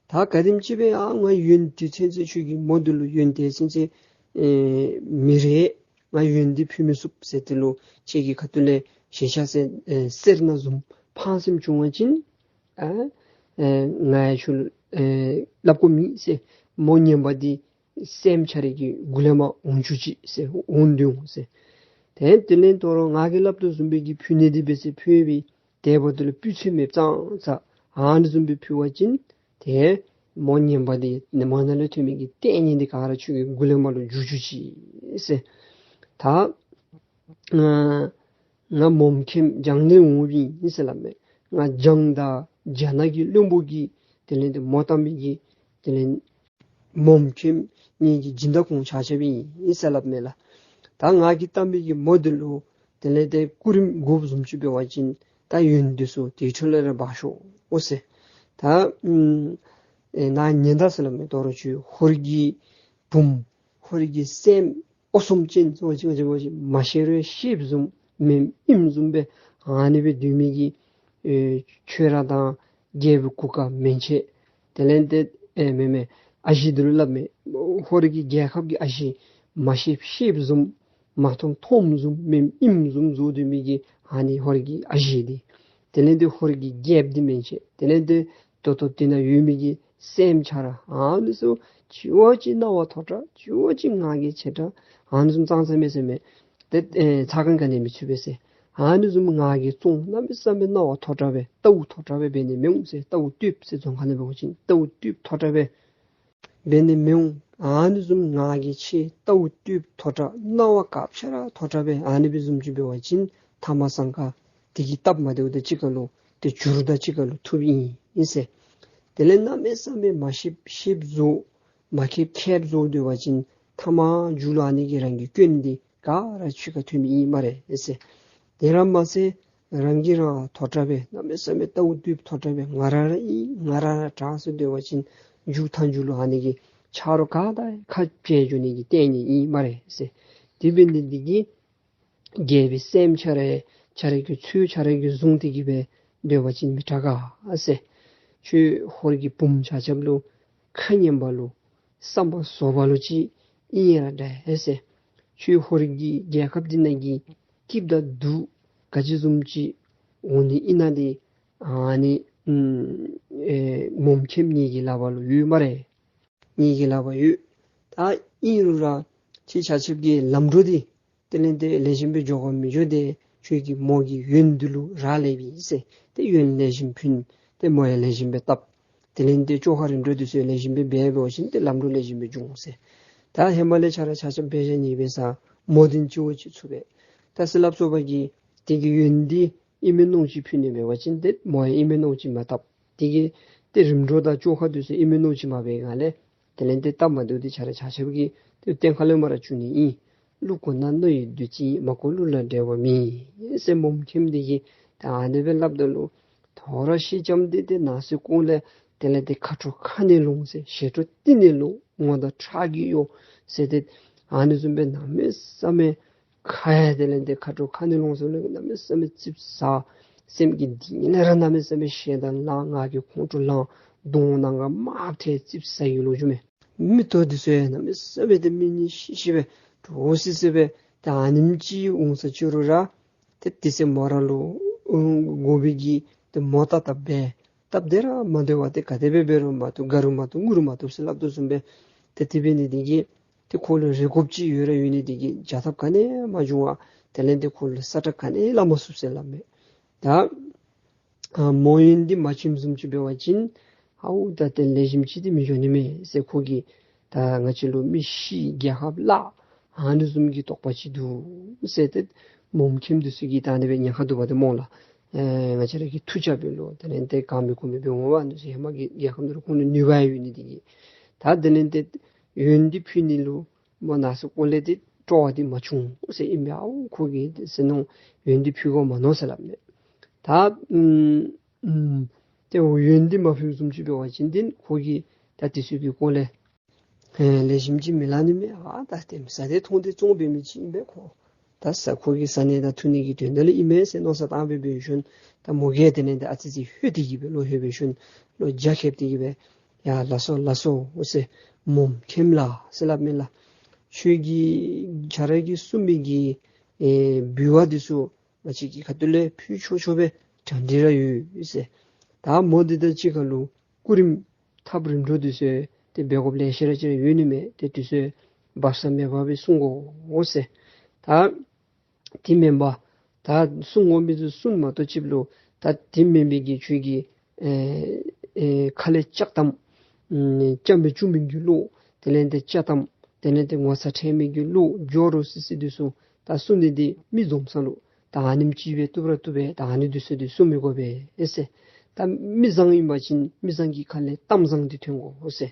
ད་ག་དེམ་ཅིག་སྦེ་ཨ་ང་ཡོན་འདི་ཚུན་ཚོད་ཁྱོད་ཀྱི་མོ་འདི་ལུ་ཡོན་འདི་ཚུན་ཚོད་ཨེ་མི་རེ་ང་ཡོན་འདི་ཕུལ་མི་ཚུགས་ཟེར། དེ་ལུ་ཁྱོད་ཀྱི་ཁ་ཐུག་ལས་ཞེ་ཤ་ཟེར་ཨེ་སེར་སྣ་བཟུམ་ཕངས་སེམས་བྱུང་བ་ཅིན་ཨ་ཨེ་ང་ཡང་ཁྱོད་ལུ་ཨེ་སླབ་དགོཔ་མེད་ཟེར། མོ་ངན་པ་འདི་སྲསམོ་ཁྱོད་རའི་གི་མགུ་ལས་མར་འོང་བཅུག་ཅིག་ཟེར། འོང་སྡོད་འོང་ཟེར། ཏེ་དེ་ལས་དོ་རུང་ང་གིས་སླབ་དོ་བཟུམ་སྦེ་གི་ཕུལ་ནི་འདི་འབད་ཟེར་ཕུལ་བའི་དེ་འབདཝ་ད་ལུ་སྤུས་ཚད་མེདཔ་ཙང་ཙ་ཨ་ནི་བཟུམ་སྦེ་ཕུལ་བ་ཅིན་ཏེ་མོ་ངན་པ་འདི་ནི་མོ་ནང་ལས་ཐོན་མི་གི་ལྟས་ངན་འདི་ག་ར་ཁྱོད་ཀྱི་མགུ་ལས་མར་ལུ་འཇུ་བཅུག་ཅིག་ཟེར། ད་ང་ང་མོམ་མཁནམ་བྱང་ལས་འོངམ་ཨིན་ཟེར་སླབ་མས། ང་བྱང་དང་རྒྱ་ནག་གི་བློན་པོ་གིས་དེ་ལས་ཏེ་མོ་བཏང་མི་གི་དེ་ལས་མོམ་མཁནམ་ངེ་གི་སྦྱིན་བདག་ཁོང་ཆ་ཁྱབ་ཨིན་ཟེར་སླབ་མས་ལགས། ད་ང་གིས་བཏང་མི་གི་མོ་འདི་ལུ་ དེ་ལས་ཏེ་སྐུ་རིམ་དགོཔ་བཟུམ་ཅིག་འབད་བ་ཅིན་ད་ཡོན་འདི་ཚུ་དེ་འཕྲོ་ལས་ར་འབག་ཤོག་ཨོ་ཟེར། ད་ཨེ་ནཱ་ཉན་ད་ཟེར་སླབ་མས། དོ་རུང་ཁྱོད་ཧོར་གྱི་བུམོ་ཧོར་གྱི་སྲསམོ་ཨོ་སོམ་ཅན་ཚུ་ཅིག་ཅིག་ཅིག་མ་ཤེས་རུང་ཤེསཔ་བཟུམ་མེནམ་ཨིནམ་བཟུམ་སྦེ་ཨ་ནི་སྦེ་སྡོད་མི་གི་ཨེ་ཁྱོད་ར་དང་རྒྱལ་པོའི་གུར་དཀར་མན་ཆད་དེ་ལས་ཏེ་ཨེ་མེན་མེན་ཨ་ཞེ་འདི་ལུ་སླབ་མས། ཧོར་གྱི་རྒྱལ་ཁབ་ཀྱི་ཨ་ཞེ་མ་ཤེསཔ་ཤེསཔ་བཟུམ་མ་མཐོངམ་མཐོངམ་བཟུམ་མེནམ་ཨིནམ་བཟུམ་བཟོ་སྡོད་མི་གི་ཨ་ནི་ཧོར་གྱི་ཨ་ཞེ་འདི་དེ་ལས་ཏེ་ཧོར་གྱི་རྒྱལཔོ་འདི་མན་ཆད་དེ་ལས་ཏེ་ད་ལྟོ་དེ་ནང་ཡོད་མི་གི་སྲསམོ་ཆ་ར་ཨ་ནི་ཚུ་ཅིག་བ་ཅིག་སྣང་བ་མཐོ་དྲགས་ཅིག་བ་ཅིག་ངག་གི་ཆེ་དྲགས་ཨ་ནི་བཟུམ་ཙང་ཙ་མེད་ཟེར་མས། ཏེ་ཨེ་ཚ་གང་ག་ནི་མི་ཚུད་པས་ཟེར། ཨ་ནི་བཟུམ་ངག་གི་བཙོང་གནམ་མེད་ས་མེད་སྣང་བ་མཐོ་དྲགས་སྦེ་ལྟཝ་མཐོ་དྲགས་སྦེ་འབད་ནི་མི་འོང་ཟེར། ལྟཝ་སྟོདཔ་ཟེར་རྫོང་ཁ་ནང་འབད་བ་ཅིན་ལྟཝ་སྟོདཔ་མཐོ་དྲགས་སྦེ་འབད་ནི་མི་འོང་། ཨ་ནི་བཟུམ་ངག་གི་ཆེ་ལྟཝ་སྟོདཔ་མཐོ་དྲགས་སྣང་བ་སྐབས་ཆ་ར་མཐོ་དྲགས་སྦེ་ཨ་ནི་སྦེ་བཟུམ་ཅིག་འབད་བ་ཅིན་ཐ་མ་སང་ཁ་དེ་གི་སྟབས་མ་བདེཝ་དང་གཅིག་ཁར་ལུ་ཏེ་འགྱུར་དང་གཅིག་ཁར་ལུ་ཐུགཔ་ཨིན་ཨིན་ཟེར། དེ་ལས་གནམ་མེད་ས་མེད་མ་ཤེསཔ་ཤེསཔ་བཟོ་མ་མཁསཔ་མཁསཔ་བཟོ་སྡོད་པ་ཅིན་ཐ་མ་མཇུག་ལུ་ཨ་ནི་གིས་རང་གི་སྐྱོན་འདི་ག་ར་ཕྱི་ཁར་ཐོན་མི་ཨིན་སྨ་རེ་ཟེར། དེ་ར་མ་ཚད་རང་གིས་རང་མཐོ་དྲགས་སྦེ་གནམ་མེད་ས་མེད་ལྟཝ་སྟོདཔ་མཐོ་དྲགས་སྦེ་ང་ར་ར་ཨིན་ང་ར་ར་དྲག་ཟེར་སྡོད་པ་ཅིན་མཇུག་མཐའ་མཇུག་ལུ་ཨ་ནི་གིས་ཆ་རོགས་ག་དང་ཁ་འཕྱལ་འགྱོ་ནི་གི་རྟེན་ནི་ཨིན་སྨ་རེ་ཟེར། དེ་འབད་ནི་འདི་གིས་རྒྱལ་པོའི་སྲསམོ་ཆ་ར་ཆ་ར་གི་ཚུལ་ཆ་ར་གི་བཟུང་སྟེ་གི་སྦེ་སྡོད་པ་ཅིན་མི་དྲག་ག་ཟེར། ཁྱོད་ཧོར་གྱི་བུམོ་ཆ་ཁྱབ་ལུ་ཁ་ངན་པ་ལུ་བསམ་པ་ཟོག་པ་ལུ་ཅིག་ཨིན་ར་འདྲ་ཟེར། ཁྱོད་ཧོར་གྱི་རྒྱལ་ཁབ་འདི་ནང་གི་སྐྱིདཔ་དང་སྡུག་ག་ཅི་བཟུམ་ཅིག་འོང་ནི་ཨིན་ན་འདི་ཨ་ནི་ཨེ་མོམ་མཁནམ་ངེ་གི་ལག་པ་ལུ་ཡོད་སྨ་རེ། ངེ་གི་ལག་པར་ཡོད། ད་ཨིན་རུང་ར་ཁྱེད་ཆ་ཁྱབ་ཀྱི་ལམ་འགྲོ་འདི་དེ་ལས་ཏེ་ལེགས་ཤོམ་སྦེ་འགྱོ་ག་མི་འགྱོ་དེ་ཁྱོད་ཀྱིས་མོ་གི་ཡོན་འདི་ལུ་རག་ལས་པས་ཟེར། ཏེ་ཡོན་ལེགས་ཤོམ་ཕུལ། ཏེ་མོ་ཡང་ལེགས་ཤོམ་སྦེ་བཏབ། དེ་ལས་ཏེ་བཅོ་ཁ་རིམ་གྲོ་འདི་ཚུ་ལེགས་ཤོམ་སྦེ་འབད་འབད་བ་ཅིན་ཏེ་ལམ་འགྲོ་ལེགས་ཤོམ་སྦེ་འབྱུང་ཟེར། ད་ཧེ་མ་ལས་ཆ་ར་ཆ་ཁྱབ་འབད་བཞག་ནི་འབད་ས་མོ་འདི་ཅིག་བ་ཅིག་ཚུད་པས། ད་ཟེར་སླབ་སོང་པ་གི་དེ་གི་ཡོན་འདི་ཨིན་མས་མནོ་ཅིག་ཕུལ་ནི་འབད་བ་ཅིན་ཏེ་མོ་ཡང་ཨིན་མས་མནོ་ཅིག་མ་བཏབ། དེ་གིས་ཏེ་རིམ་གྲོ་དང་བཅོ་ཁ་འདི་ཚུ་ཨིན་མས་མནོ་ཅིག་མ་འབད་ག་ལས། དེ་ལས་ཏེ་སྟབས་མ་བདེཝ་འདི་ཆ་ར་ཆ་ཁྱབ་ཀྱིས་ཏེ་གཏན་ཁ་ལས་མར་བཅུག་ནི་ཨིན། གླུ་གོ་ན་མནོ་ཡི་བདུད་རྩི་ཡིན། མ་གོ་གླུ་ལ་འགྲེལ་བ་མེད་ཟེར་མོམ་མཁནམ་འདི་གིས་ད་ཨ་ནི་སྦེ་སླབ་ད་ལུ་ཐོ་རངས་ཤེལ་ལྕམ་འདི་ཏེ་ནང་སེམས་ཁོག་ལས་དེ་ལས་ཏེ་ཁ་དྲོ་ཁ་ནས་ལོང་ཟེར་ཞེ་དྲོ་གཏིང་ནས་ལོང་ངོ་དང་ཁྲག་གིས་གཡོ་ཟེར་ཏེ་ཨ་ནི་བཟུམ་སྦེ་གནམ་མེད་ས་མེད་ཁ་ཡང་དེ་ལས་ཏེ་ཁ་དྲོ་ཁ་ནས་ལོང་ཟེར་ལས་གནམ་མེད་ས་མེད་ཙིགཔ་ཟ། སེམས་ཀྱི་གཏིང་ལས་ར་གནམ་མེད་ས་མེད་ཞེ་སྡང་ལང་། ངག་གི་ཁོང་ཁྲོ་ལང་། གདོང་ནང་ག་དམར་ཐལ་ཙིགཔ་ཟ་ཡི་ལོ་རྒྱུས་མས། མི་ཏོ་འདི་ཚུ་ཡང་གནམ་མེད་ས་མེད་ཏེ་མི་ཉིད་ཤི་ཤི་སྦེ་འདྲོག་སི་སི་སྦེ་ད་ཨ་ནེམ་ཅིག་འོང་ས་ཅི་རུང་ར་ཏེ་དེ་ཚེ་མོ་ར་ལུ་ཨུམ་དགོ་པའི་གི་ཏེ་མོ་ཏ་ཏ་འབད། སྟབས་བདེ་ར་མ་བདེ་བ་ཏེ་ག་དེ་སྦེ་འབད་རུང་མ་བཏུབ། དགའ་རུང་མ་བཏུབ། ངུ་རུང་མ་བཏུབ་ཟེར་སླབ་དོ་བཟུམ་སྦེ་ཏེ་དེ་འབད་ནི་འདི་གིས་ཏེ་ཁོ་ལུ་རེ་དགོཔ་ཅིག་ཡོད་ར་ཡོད་ནི་འདི་གིས་བྱ་ཐབས་ག་ནི་ཡང་མ་བྱུང་བར་དེ་ལས་ཏེ་ཁོ་ལུ་ས་ཁྲ་ག་ནི་ཡང་སླབ་མ་ཚུགས་ཟེར་སླབ་མས། ད་ཨ་མོ་ཡོན་འདི་མ་བྱིནམ་བཟུམ་ཅིག་འབད་བ་ཅིན་ཧའུ་ད་ཏེ་ལེགས་ཤོམ་ཅིག་ཏེ་མི་འགྱོ་ནི་མས་ཟེར། ཁོ་གིས་ད་ང་བཅས་ལུ་མི་ཤི་རྒྱལ་ཁབ་བརླག་ཨ་ནི་བཟུམ་གྱི་དོགས་པ་ཅིག་འདུག་ཟེར་ཏེ་མོམ་མཁནམ་འདི་ཚུ་གིས་ད་ཨ་ནི་སྦེ་ཉེན་ཁ་འདུག་པ་ཏེ་སྨོ་ལགས། ཨེ་ང་བཅས་ར་གིས་མཐུ་རྐྱབ་པའི་ལོ་དེ་ལས་ཏེ་གང་མི་ཁོམ་མི་འབད་འོང་བ་འདི་ཚུ་ཧེ་མ་གི་རྒྱལ་ཁབ་འདི་རུ་ཁོང་ལུ་ནུས་པ་ཡོད་ནི་འདི་གིས། ད་དེ་ལས་ཏེ་ཡོན་འདི་ཕུལ་ནི་ལུ་མོ་ནང་སེམས་ཁོག་ལས་ཏེ་སྤྲོ་བ་འདི་མ་བྱུང་ཟེར་ཨིན་པས། ཨའུ་ཁོ་གིས་ཟེར་མནོ་ཡོན་འདི་ཕུལ་དགོ་མ་མནོ་ཟེར་སླབ་མས། ད་ཨུམ་ཨུམ་ཏེ་ཡོན་འདི་མ་ཕུལ་བཟུམ་ཅིག་འབད་བ་ཅིན་ཏེ་ཁོ་གིས་ད་དེ་ཚུ་གི་སྐོར་ལས་ཨེ་ལེགས་ཤོམ་ཅིག་མི་སླབ་ནི་མས། ཨ་ད་ཏེ་ཟ་སྟེ་འཐུང་སྟེ་བཙོང་འབད་མི་ཅིག་ཨིན་པས་ཁོ། ད་ཟ་ཁོ་གིས་ཟ་ནི་དང་འཐུང་ནི་གི་དོན་དག་ལུ་ཨིན་མས་ཟེར་མནོ་བསམ་བཏང་སྦེ་འབད་ཞིནམ་ད་མོ་གིས་དེ་ལས་ཏེ་ཨ་ཙི་ཅིག་ལྷོད་དེ་གི་སྦེ་བློ་ལྷོད་སྦེ་ཞིནམ་བློ་རྒྱ་ཁེབས་ཏེ་གི་སྦེ་ཡ་ལགས་སོ་ལགས་སོ་འོ་ཟེར་མོམ་མཁནམ་ལགས་ཟེར་སླབ་མས་ལགས། ཁྱོད་ཀྱིས་ཁྱོད་ར་གིས་གསུངས་མི་གི་ཨེ་འབུལ་བ་འདི་ཚུ་ང་བཅས་ཀྱི་ཁ་ཐུག་ལས་ཕུལ་ཆོག་ཆོག་སྦེ་གྲ་སྒྲིག་ར་ཡོད་ཟེར། ད་མོ་འདི་དང་གཅིག་ཁར་ལུ་སྐུ་རིམ་ཐབས་རིམ་གྲོ་འདི་ཚུ་ཏེ་འབད་དགོཔ་ལེ་ཤ་ར་ཅིག་ར་ཡོད་ནི་མས། ཏེ་འདི་ཚུ་སྦ་གསང་མེད་པར་སྦེ་གསུང་དགོ་འོ་ཟེར། ད་དེ་མེན་པར་ད་གསུང་དགོ་མི་ཚུ་གསུངམ་མ་གཏོགས་ཅིག་ལུ་ད་དེ་མེན་པའི་གི་ཁྱོད་ཀྱི་ཨེ་ཨེ་ཁ་ལས་ལྕགས་གཏམ་ཨམ་རྐྱངམ་སྦེ་བཅུག་མི་གི་བློ་དེ་ལས་ཏེ་ལྕགས་གཏམ་དེ་ལས་ཏེ་ངོ་ཚ་ཁྲེལ་མེད་ཀྱི་བློ་སྦྱོར་རོ་སི་སི་འདི་ཚུ་ད་གསུང་ནི་འདི་མི་འཛོམས་ས་ལུ་ད་ཨ་ནེམ་ཅིག་སྦེ་བཏུབ་ར་བཏུབ་པས། ད་ཨ་ནི་འདི་ཚུ་འདི་གསུང་མི་དགོ་པས་ཨེ་ཟེར། ད་མི་བཟང་ཨིན་པ་ཅིན་མི་བཟང་གི་ཁ་ལས་གཏམ་བཟང་འདི་ཐོན་དགོ་འོ་ཟེར།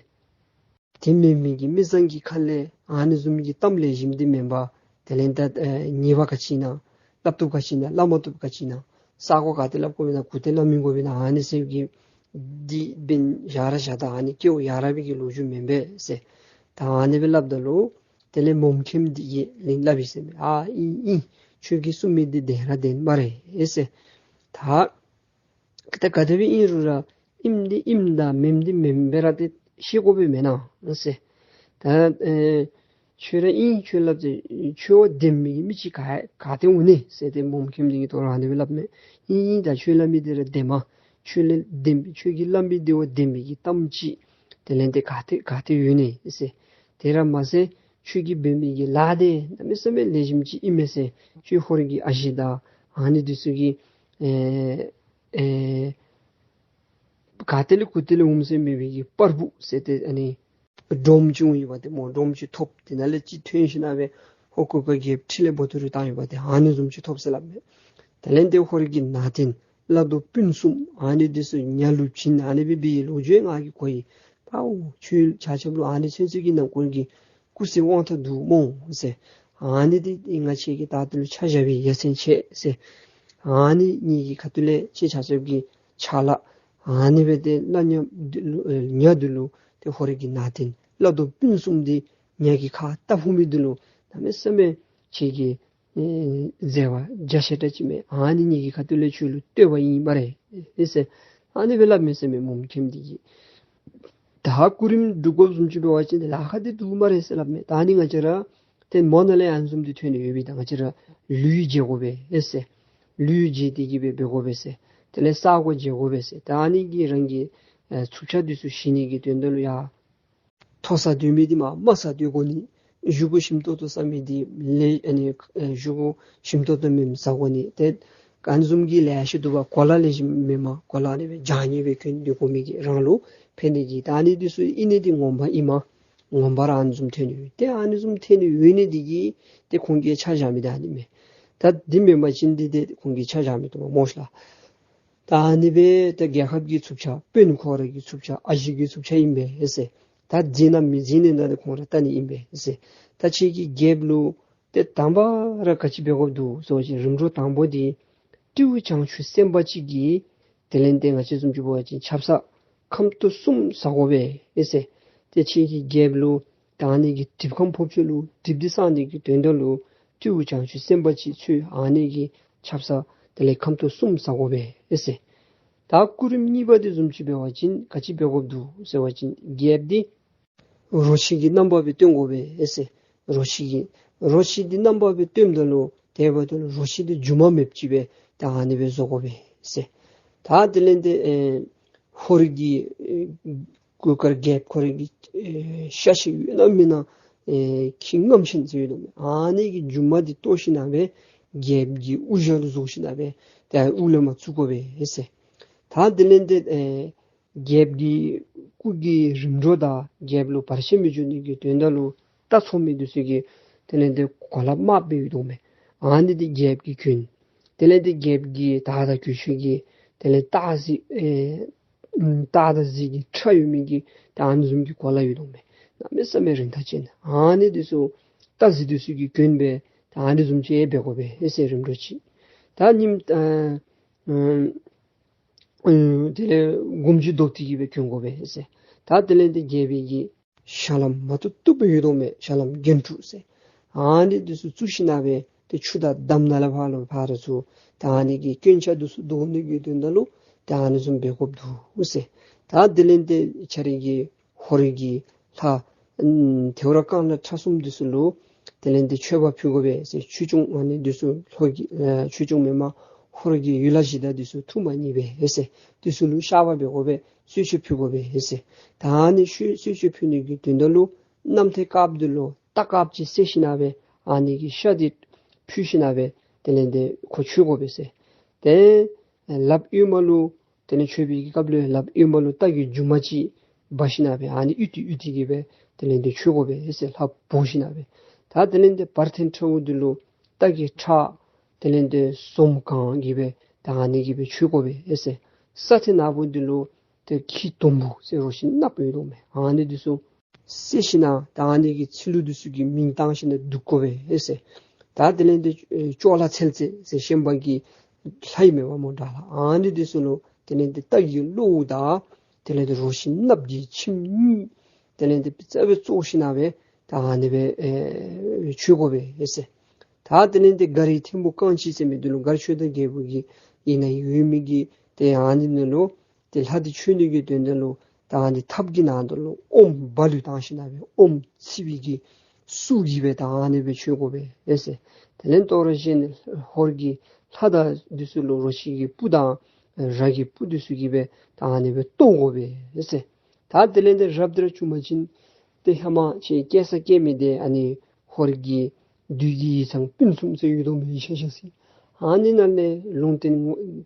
དེ་མེན་མི་གི་མི་བཟང་གི་ཁ་ལས་ཨ་ནི་བཟུམ་གྱི་གཏམ་ལེགས་ཤོམ་འདི་མེན་པར་དེ་ལས་ད་ཨེ་ཉེས་པ་ག་ཅི་ཨིན་ན་ སླབ་བཏུབ་ག་ཅི་ཨིན་ན་སླབ་མ་བཏུབ་ག་ཅི་ཨིན་ན་ས་གོ་ག་ཏེ་སླབ་དགོཔ་ཨིན་ན་གུ་ཏེ་སླབ་མི་དགོཔ་ཨིན་ན་ཨ་ནི་ཟེར་གི་འདི་འབདན་ཡར་བཞག་ད་ཨ་ནི་སྐྱེ་བོ་ཡར་བའི་གི་ལོ་རྒྱུས་མེན་པས་ཟེར། ད་ཨ་ནི་སྦེ་སླབ་ད་ལུ་དེ་ལས་མོམ་མཁནམ་འདི་གིས་ལན་སླབ་ཡི་ཟེར་མས། ཨ་ཨིན་ཨིན། ཁྱོད་ཀྱིས་གསུང་མི་འདི་བདེན་ར་བདེན་སྨ་རེ་ཟེར། ད་ད་ག་དེ་སྦེ་ཨིན་རུང་ར་ཨིནམ་འདི་ཨིནམ་དང་མེནམ་འདི་མེནམ་སྦེ་ར་ཏེ་ཤེས་དགོ་པས་མེན་ན་ཟེར། ད་ཨེ་ཁྱོད་ར་ཨིན་ཁྱོད་སླབ་ཅི། ཁྱོད་བདེན་མི་གི་མི་ཅིག་ག་ག་ཏེ་འོང་ནི་ཟེར་ཏེ་མོམ་མཁནམ་འདི་གིས་དོ་རུང་ཨ་ནི་སྦེ་སླབ་མས། ཨིན་ཨིན། ད་ཁྱོད་སླབ་མི་འདི་ར་བདེན་མས། ཁྱོད་ལས་བདེན་པའི་ཁྱོད་ཀྱིས་སླབ་མི་འདི་བ་བདེན་པའི་གི་གཏམ་ཅིག་དེ་ལས་ཏེ་ག་ཏེ་ག་ཏེ་ཡོད་ནི་ཟེར། དེ་ར་མ་ཟད་ཁྱོད་ཀྱིས་འབད་མི་གི་ལཱ་འདི་གནམ་མེད་ས་མེད་ལེགས་ཤོམ་ཅིག་ཨིན་མས་ཟེར། ཁྱོད་ཧོར་གྱི་ཨ་ཞེ་དང་ཨ་ནི་འདི་ཚུ་གིས་ཨེ་ཨེ་ག་ཏེ་ལས་གུ་ཏེ་ལས་འོངམ་ཟེར་མེད་པའི་གི་པར་བུ་ཟེར་ཏེ་ཨ་ནི་སྒྲོམ་ཅིག་འོང་ཡོདཔ་ཏེ་སྨོ། སྒྲོམ་ཅིག་ཐོབ། དེ་ནང་ལས་ཅིག་ཐོན་ཞིནམ་སྦེ་ཧོར་གུར་དཀར་རྒྱལཔོ་ཁྲི་ལས་འབོ་ཏོ་རུ་བཏང་ཡོདཔ་ཏེ་ཨ་ནི་བཟུམ་ཅིག་ཐོབ་ཟེར་སླབ་མས། དེ་ལས་ཏེ་ཧོར་གྱི་ནང་རྟེན་བླ་རྡོ་སྤུན་གསུམ་ཨ་ནི་འདི་ཚུ་ཉ་ལུ་བྱིན་ཨ་ནི་སྦེ་འབད་བའི་ལོ་རྒྱུས་ང་གིས་གོ་ཡི། པའོ་ཁྱོད་ཆ་ཁྱབ་ལུ་ཨ་ནི་ཚུན་ཚོད་ཀྱི་ནང་འཁོད་ཀྱི་སྐུ་ཚེ་དབང་ཐང་འདུག་སྨོ་ཟེར། ཨ་ནི་འདི་ང་བཅས་ཀྱིས་ད་ལྟོ་ལུ་ཆ་བཞག་པའི་ཡ་མཚན་ཆེ་ཟེར། ཨ་ནི་ངེ་གི་ཁ་ཐུག་ལས་ཁྱེད་ཆ་ཁྱབ་ཀྱི་ཕྱག་ལཱ་ཨ་ནི་སྦེ་ཏེ་བླ་ཉ་འདི་ལུ་ཨེ་ཉ་འདི་ལུ་ཏེ་ཧོར་གྱི་ནང་རྟེན་བླ་རྡོ་སྤུན་གསུམ་འདི་ཉ་གིས་ཁ་བཏབ་ཕུལ་མི་འདི་ལུ་གནམ་མེད་ས་མེད་ཁྱེད་ཀྱིས་ཨེ་མཛད་པ་རྒྱ་ཆེ་དྲགས་ཅིག་མས། ཨ་ནི་ངེ་གི་ཁ་ཐུག་ལས་ཁྱོད་ལུ་བསྟོད་པ་ཨིན་སྨ་རེ་ཟེར། ཨ་ནི་སྦེ་སླབ་མས་ཟེར་མས་མོམ་མཁནམ་འདི་གིས། ད་སྐུ་རིམ་སྒྲུབ་དགོཔ་བཟུམ་ཅིག་འབད་བ་ཅིན་ལཱ་ཁག་འདི་འདུག་སྨ་རེ་ཟེར་སླབ་མས། ད་ཨ་ནི་ང་བཅས་ར་ཏེ་མོ་ནང་ལས་ཨ་ནི་བཟུམ་འདི་ཐོན་ནི་ཡོད་པས། ད་ང་བཅས་ར་ལུས་བརྗེ་དགོ་པས་ཨེ་ཟེར། ལུས་བརྗེ་སྟེ་གི་སྦེ་འབད་དགོ་པས་ཟེར། དེ་ལས་ས་གོ་བརྗེ་དགོ་པས་ཟེར། ད་ཨ་ནི་གི་རང་གི་ཨེ་ཚུབ་ཆ་འདི་ཚུ་ཞི་ནི་གི་དོན་དག་ལུ་ཡ་མཐོ་སར་སྡོད་མི་འདི་མར་དམའ་སར་སྡོད་དགོ་ནི། བཞེས་སྒོ་ཞིམ་ཏོག་ཏོ་བཟའ་མི་འདི་ལས་ཨ་ནི་ཨེ་བཞེས་སྒོ་ཞིམ་ཏོག་ཏོ་མེནམ་བཟའ་དགོ་ནི། ཏེ་ཨ་ནི་བཟུམ་གྱི་ལེ་ཤ་འདུག་པ། གོ་ལ་ལེགས་ཤོམ་མེནམ་གོ་ལ་ཨ་ནི་སྦེ་བྱང་ཉེས་སྦེ་གྱོན་སྡོད་དགོ་མི་གི་རང་ལུ་ཕན་ནི་གི། ད་ཨ་ནི་འདི་ཚུ་ཨིན་ནི་འདི་ངོ་མ་ཨིན་མས། ངོ་མ་ར་ཨ་ནི་བཟུམ་ཐོན་ནི་ཡོད། ཏེ་ཨ་ནི་བཟུམ་ཐོན་ནི་ཡོད་ནི་འདི་གིས་ཏེ་ཁོང་གིས་ཆ་བཞག་མི་འདི་ཨ་ནི་མས། ད་འདི་མེན་པ་ཅིན་འདི་ཏེ་ཁོང་གིས་ཆ་བཞག་མི་བཏུབ་པས་སྨོ་ཤ་ལགས། ད་ཨ་ནི་སྦེ་ཏེ་རྒྱལ་ཁབ་ཀྱི་ཚུབ་ཆ་དཔོན་ཁོ་ར་གི་ཚུབ་ཆ་ཨ་ཞེ་གི་ཚུབ་ཆ་ཨིན་པས་ཟེར། ད་མཛད་ན་མི་མཛད་ནི་ད་ཏེ་ཁོང་ར་བལྟ་ནི་ཨིན་པས་ཟེར། ད་ཁྱེད་ཀྱིས་རྒྱལཔོ་ལུ་ཏེ་དང་པ་ར་ག་ཅི་འབད་དགོཔ་འདུག་ཟེར་བ་ཅིན་རིམ་གྲོ་དང་པ་འདི་སྤྲེའུ་བྱང་ཆུབ་སེམས་དཔའ་ཅིག་གིས་དེ་ལས་ཏེ་ང་བཅས་བཟུམ་ཅིག་འབད་བ་ཅིན་ཆབ་གསང་ཁམ་ཏོག་གསུམ་བཟའ་དགོ་པས་ཨེ་ཟེར། ཏེ་ཁྱེད་ཀྱིས་རྒྱལཔོ་ལུ་ད་ཨ་ནི་གི་གྲིབ་ཁམས་ཕོག་ཅི་ལུ་གྲིབ་འདི་སངས་ནི་གི་དོན་དག་ལུ་སྤྲེའུ་བྱང་ཆུབ་སེམས་དཔའ་ཅིག་ཚུ་ཨ་ནི་གི་ཆབ་གསང་དེ་ལས་ཁམ་ཏོག་གསུམ་བཟའ་དགོ་པས་ཨེ་ཟེར། ད་སྐུ་རིམ་གཉིས་པ་འདི་བཟུམ་ཅིག་འབད་བ་ཅིན་ག་ཅི་འབད་དགོཔ་འདུག་ཟེར་བ་ཅིན་རྒྱལཔོ་འདི་རོ་ཁྱི་གི་རྣམ་པ་སྦེ་སྟོན་དགོ་པས་ཨེ་ཟེར། རོ་ཁྱི་གི་རོ་ཁྱི་འདི་རྣམ་པ་སྦེ་སྟོནམ་ད་ལུ་དེ་འབདཝ་ད་ལུ་རོ་ཁྱི་འདི་མཇུག་མ་མེདཔ་ཅིག་སྦེ་ད་ཨ་ནི་སྦེ་བཟོ་དགོ་པས་ཨེ་ཟེར། ད་དེ་ལས་ཏེ་ཨེ་ཧོར་གྱི་ཨེ་གུར་དཀར་རྒྱལཔོ་ཁོ་རའི་གི་ཨེ་ཤ་ཤེད་ཡོད་ན་མེད་ན་ཨེ་ཁྱི་རྔམ་ཆེན་ཟེར་ཡོད་དོ་མས། ཨ་ནི་གི་མཇུག་མ་འདི་བཏོག་ཞིནམ་སྦེ་རྒྱལཔོ་གི་དབུ་ཞྭ་ལུ་བཟུང་ཞིནམ་སྦེ་ཏེ་དབུ་ལས་མར་བཙུགས་དགོ་པས་ཨེ་ཟེར། ད་དེ་ལས་ཏེ་ཨེ་རྒྱལཔོ་གི་སྐུ་གི་རིམ་གྲོ་དང་རྒྱལཔོ་ལུ་བར་ཆད་མི་འབྱུང་ནི་གི་དོན་དག་ལུ་རྟ་འཚོ་མི་འདི་ཚུ་གིས་དེ་ལས་ཏེ་གོ་ལ་དམརཔོ་སྦེ་ཡོད་དོ་མས། ཨ་ནི་འདི་རྒྱལཔོ་གིས་གྱོན། དེ་ལས་ཏེ་རྒྱལཔོ་གི་དར་དང་གོས་ཆེན་གྱི་དེ་ལས་སྟག་གཟིག་ཨེ་སྟག་དང་གཟིག་གི་ཁྲ་ཡོད་མི་གི་ད་ཨ་ནི་བཟུམ་གྱི་གོ་ལ་ཡོད་དོ་མས། གནམ་མེད་ས་མེད་རིན་ཐང་ཅན། ཨ་ནི་འདི་ཚུ་སྟག་གཟིག་འདི་ཚུ་གིས་གྱོན་སྦེ་ད་ཨ་ནི་བཟུམ་ཅིག་འབད་དགོ་པས་ཨེ་ཟེར་རིམ་གྲོ་ཅིག། ད་ཉིནམ་ཨ་ཨ་དེ་ལས་དགུང་ལོ་བདོག་སྟེ་གི་སྦེ་གྱོན་དགོ་པས་ཟེར། ད་དེ་ལས་ཏེ་རྒྱལ་པོའི་གི་ཞལ་ལམ་མ་བཏུབ་བཏུབ་སྦེ་ཡོད་དོ་མས། ཞལ་ལམ་རྒྱན་དྲུག་ཟེར། ཨ་ནི་འདི་ཚུ་བཙུགས་ཞིནམ་སྦེ་ཏེ་ཆུ་དང་འདམ་ནང་ལས་ཕར་ལུ་ཕར་ཚུར་ད་ཨ་ནི་གི་སྐྱོན་ཆ་འདི་ཚུ་བཟློག་ནི་གི་དོན་དག་ལུ་ད་ཨ་ནི་བཟུམ་འབད་དགོཔ་འདུག་ཟེར། ད་དེ་ལས་ཏེ་ཁྱེད་རའི་གི་ཧོར་གྱི་ལྷ་ཨམ་ཐེའུ་རང་རྐང་ལག་ཕྲ་གསུམ་འདི་ཚུ་ལུ་དེ་ལས་ཏེ་མཆོད་པ་ཕུལ་དགོ་པས་ཟེར། ཆོས་སྐྱོང་ཨ་ནི་འདི་ཚུ་ལྷོ་གི་ཨ་ཆོས་སྐྱོང་མེན་པར་ཧོར་གྱི་ཡུལ་ལྷ་གཞི་བདག་འདི་ཚུ་ཐུགས་མ་མཉེས་པས་ཟེར། འདི་ཚུ་ལུ་བཤགས་པ་འབད་དགོ་པས། གསོལ་མཆོད་ཕུལ་དགོ་པས་ཟེར། ད་ཨ་ནི་གསོལ་གསོལ་མཆོད་ཕུལ་ནི་གི་དོན་དག་ལུ་གནམ་ཐེལ་དཀརཔོ་འདི་ལུ་རྟ་དཀརཔོ་ཅིག་བསད་ཞིནམ་སྦེ་ཨ་ནི་གི་ཤ་འདི་ཕུལ་ཞིནམ་སྦེ་དེ་ལས་ཏེ་ཁོ་མཆོད་དགོ་པས་ཟེར། ཏེ་ལགཔ་གཡོནམ་ལུ་དེ་ལས་མཆོད་པའི་གི་སྐབས་ལུ་ལགཔ་གཡོནམ་ལུ་རྟ་གི་མཇུག་མ་ཅིག་འབག་ཞིནམ་སྦེ་ཨ་ནི་གཡུག་སྟེ་གཡུག་སྟེ་གི་སྦེ་དེ་ལས་ཏེ་མཆོད་དགོ་པས་ཟེར། ལྷ་བོ་ཞིནམ་སྦེ། ད་དེ་ལས་ཏེ་བར་ཐེལ་ཁྲ་བོ་འདི་ལུ་རྟ་གི་ཁྲག་དེ་ལས་ཏེ་ཟོམ་གང་གི་སྦེ་ད་ཨ་ནི་གི་སྦེ་མཆོད་དགོ་པས་ཟེར། ས་ཐེལ་ནག་པོ་འདི་ལུ་ཏེ་ཁྱི་དུམ་བུ་ཟེར་རོ་ཁྱི་ནགཔོ་ཡོད་དོ་མས། ཨ་ནི་འདི་ཚུ་བསད་ཞིནམ་ད་ཨ་ནི་གི་ཚིལ་ལུ་འདི་ཚུ་གི་མིང་བཏགས་ཞིནམ་བདུག་དགོ་པས་ཟེར། ད་དེ་ལས་འདི་ཨེ་ཅོག་ལ་ཚལ་རྩེ་ཟེར་ཤན་པ་གི་ལྷ་ཨིན་མས་པ་སྨོ་དགྲ་ལྷ། ཨ་ནི་འདི་ཚུ་ལུ་དེ་ལས་འདི་སྟག་གི་གློ་བོ་དང་དེ་ལས་འདི་རོ་ཤིང་ནགཔོ་གི་ཁྱིམ་གཉིས་དེ་ལས་འདི་རྩ་བའི་གཙོ་བོ་ཤིག་ན་སྦེ་ད་ཨ་ནི་སྦེ་ཨེ་མཆོད་དགོ་པས་ཟེར། ད་དེ་ལས་འདི་མགར་རི་ཐིམ་ཕུ་རྐང་གཅིག་ཟེར་མི་འདི་ལུ་མགར་ཆོས་དར་རྒྱལ་པོ་གི་ཡིག་ནང་ཡོད་མི་གི་ཏེ་ཨ་ནི་ནང་ལུ་ཏེ་ལྷ་འདི་མཆོད་ནི་གི་དོན་དག་ལུ་ད་ཨ་ནི་ཐབ་ཀྱི་ནང་དུ་ལུ་ཨོམ་བ་ལུ་བཏང་ཞིན་ན་སྦེ་ཨོམ་ཚིག་པའི་གི་སུག་གིས་སྦེ་ད་ཨ་ནི་སྦེ་མཆོད་དགོ་པས་ཟེར། དེ་ལས་དོ་རུང་གཞན་ཧོར་གྱི་ལྷ་དང་འདི་ཚུ་ལུ་རོ་ཁྱི་གི་སྤུ་དང་ར་གི་སྤུ་འདི་ཚུ་གིས་སྦེ་ད་ཨ་ནི་སྦེ་གཏོར་དགོ་པས་ཟེར། ད་དེ་ལས་འདི་རབ་འདི་ར་བྱུང་པ་ཅིན་ཏེ་ཧེ་མ་ཁྱེད་སྐྱེ་ས་སྐྱེ་མི་འདི་ཨ་ནི་ཧོར་གྱི་བདུད་ཀྱི་ཡིག་ཚང་སྤུན་གསུམ་ཟེར་ཡོད་དོ་མས། ཡིག་ཆ་བཞག་ས་ཨ་ནི་ནང་ལས་ལུང་བསྟན་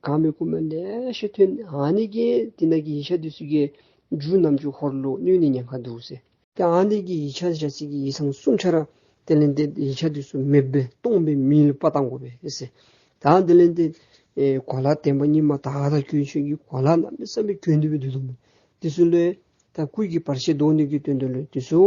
གང་མེད་ཀུན་མེད་ལེ་ཤ་ཐོན། ཨ་ནི་གིས་དེ་ནང་གི་ཡིག་ཆ་འདི་ཚུ་གིས་རྒྱུ་ནམ་རྒྱུན་ཧོར་ལུ་གནོད་ནི་ཉེན་ཁ་འདུག་ཟེར། ཏེ་ཨ་ནི་གི་ཡིག་ཆ་བཞག་ས་གི་ཡིག་ཚང་གསུམ་ཆ་ར་དེ་ལས་འདི་ཡིག་ཆ་འདི་ཚུ་མེདཔ་སྦེ་སྟོངམ་སྦེ་མེ་ལུ་སྤར་བཏང་དགོ་པས་ཟེར། ད་དེ་ལས་འདི་ཨེ་གོ་ལ་བརྟན་པ་ཉི་མ་དག་དང་གོས་ཆེན་གྱི་གོ་ལ་གནམ་མེད་ས་མེད་གྱོན་ཏེ་སྦེ་སྡོད་དོ་མས། འདི་ཚུ་ལུ་ད་སྐུ་གི་བར་ཆད་བཟློག་ནི་གི་དོན་དག་ལུ་འདི་ཚུ་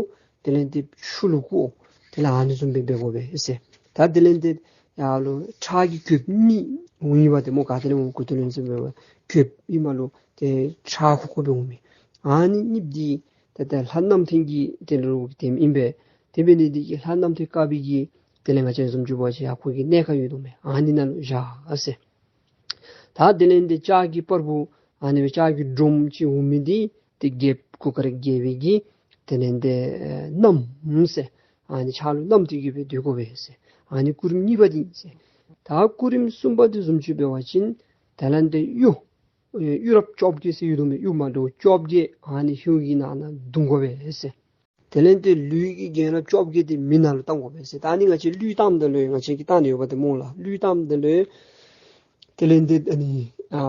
དེ་ལས་འདི་ཆུ་ལུ་བསྐོལ། དེ་ལས་ཨ་ནི་བཟུམ་སྦེ་འབད་དགོ་པས་ཟེར། ད་དེ་ལས་འདི་ཡར་ལུ་ཁྲག་གི་གོས་གཉིས་འོང་ཡི་པ་ཏེ་སྨོ། ག་ཏེ་ལས་འོང་གོ་ཏེ་ལས་འཛིན་འབད་བ་གོས་ཨིན་མས་ལོ། ཏེ་ཁྲག་ཁུ་ཁུ་སྦེ་འོང་མི་ཨ་ནི་གཉིསཔོ་འདི་ད་ལྟོ་ལྷ་རྣམ་ཐོས་ཀྱི་དེ་ལུ་དེམ་ཨིན་པས། དེ་འབད་ནི་འདི་གིས་ལྷ་རྣམ་ཐོས་དཀར་པོའི་གི་དེ་ལས་ང་བཅས་བཟུམ་ཅིག་འབད་བ་ཅིན་ཡར་ཁོ་གི་གནས་ཁང་ཡོད་དོ་མས། ཨ་ནི་ནང་ལུ་བཞག་ཟེར། ད་དེ་ལས་འདི་ལྕགས་ཀྱི་པར་བུ་ཨ་ནི་སྦེ་ལྕགས་ཀྱི་སྒྲོམ་ཅིག་འོང་མི་འདི་ཏེ་རྒྱལཔོ་གུར་དཀར་རྒྱལ་པོའི་གི་དེ་ལས་འདི་ཨེ་མནའམ་ཟེར། ཨ་ནི་ཕྱག་ལུ་མནའམ་སྟེ་གི་སྦེ་སྡོད་དགོ་པས་ཟེར། ཨ་ནི་སྐུ་རིམ་གཉིས་པ་འདི་ཟེར། ད་སྐུ་རིམ་གསུམ་པ་འདི་བཟུམ་ཅིག་འབད་བ་ཅིན་དེ་ལས་འདི་གཡུ་ཨེ་གཡུ་རབས་བཅོ་བརྒྱད་ཟེར་ཡོད་དོ་མས། གཡུ་མ་འདྲཝ་བཅོ་བརྒྱད་ཨ་ནི་གཡུ་གི་ནང་ན་བརྡུང་དགོ་པས་ཟེར། དེ་ལས་འདི་ལུས་ཀྱི་རྒྱན་རབས་བཅོ་བརྒྱད་འདི་མེ་ནང་ལུ་བཏང་དགོ་པས་ཟེར། ད་ཨ་ནི་ང་བཅས་གླུད་བཏངམ་ད་ལུ་ང་བཅས་ཀྱིས་བཏང་ནི་ཡོདཔ་ད་སྨོ་ལགས། གླུད་བཏངམ་ད་ལུ་དེ་ལས་འདི་ཨ་ནི་ཨ་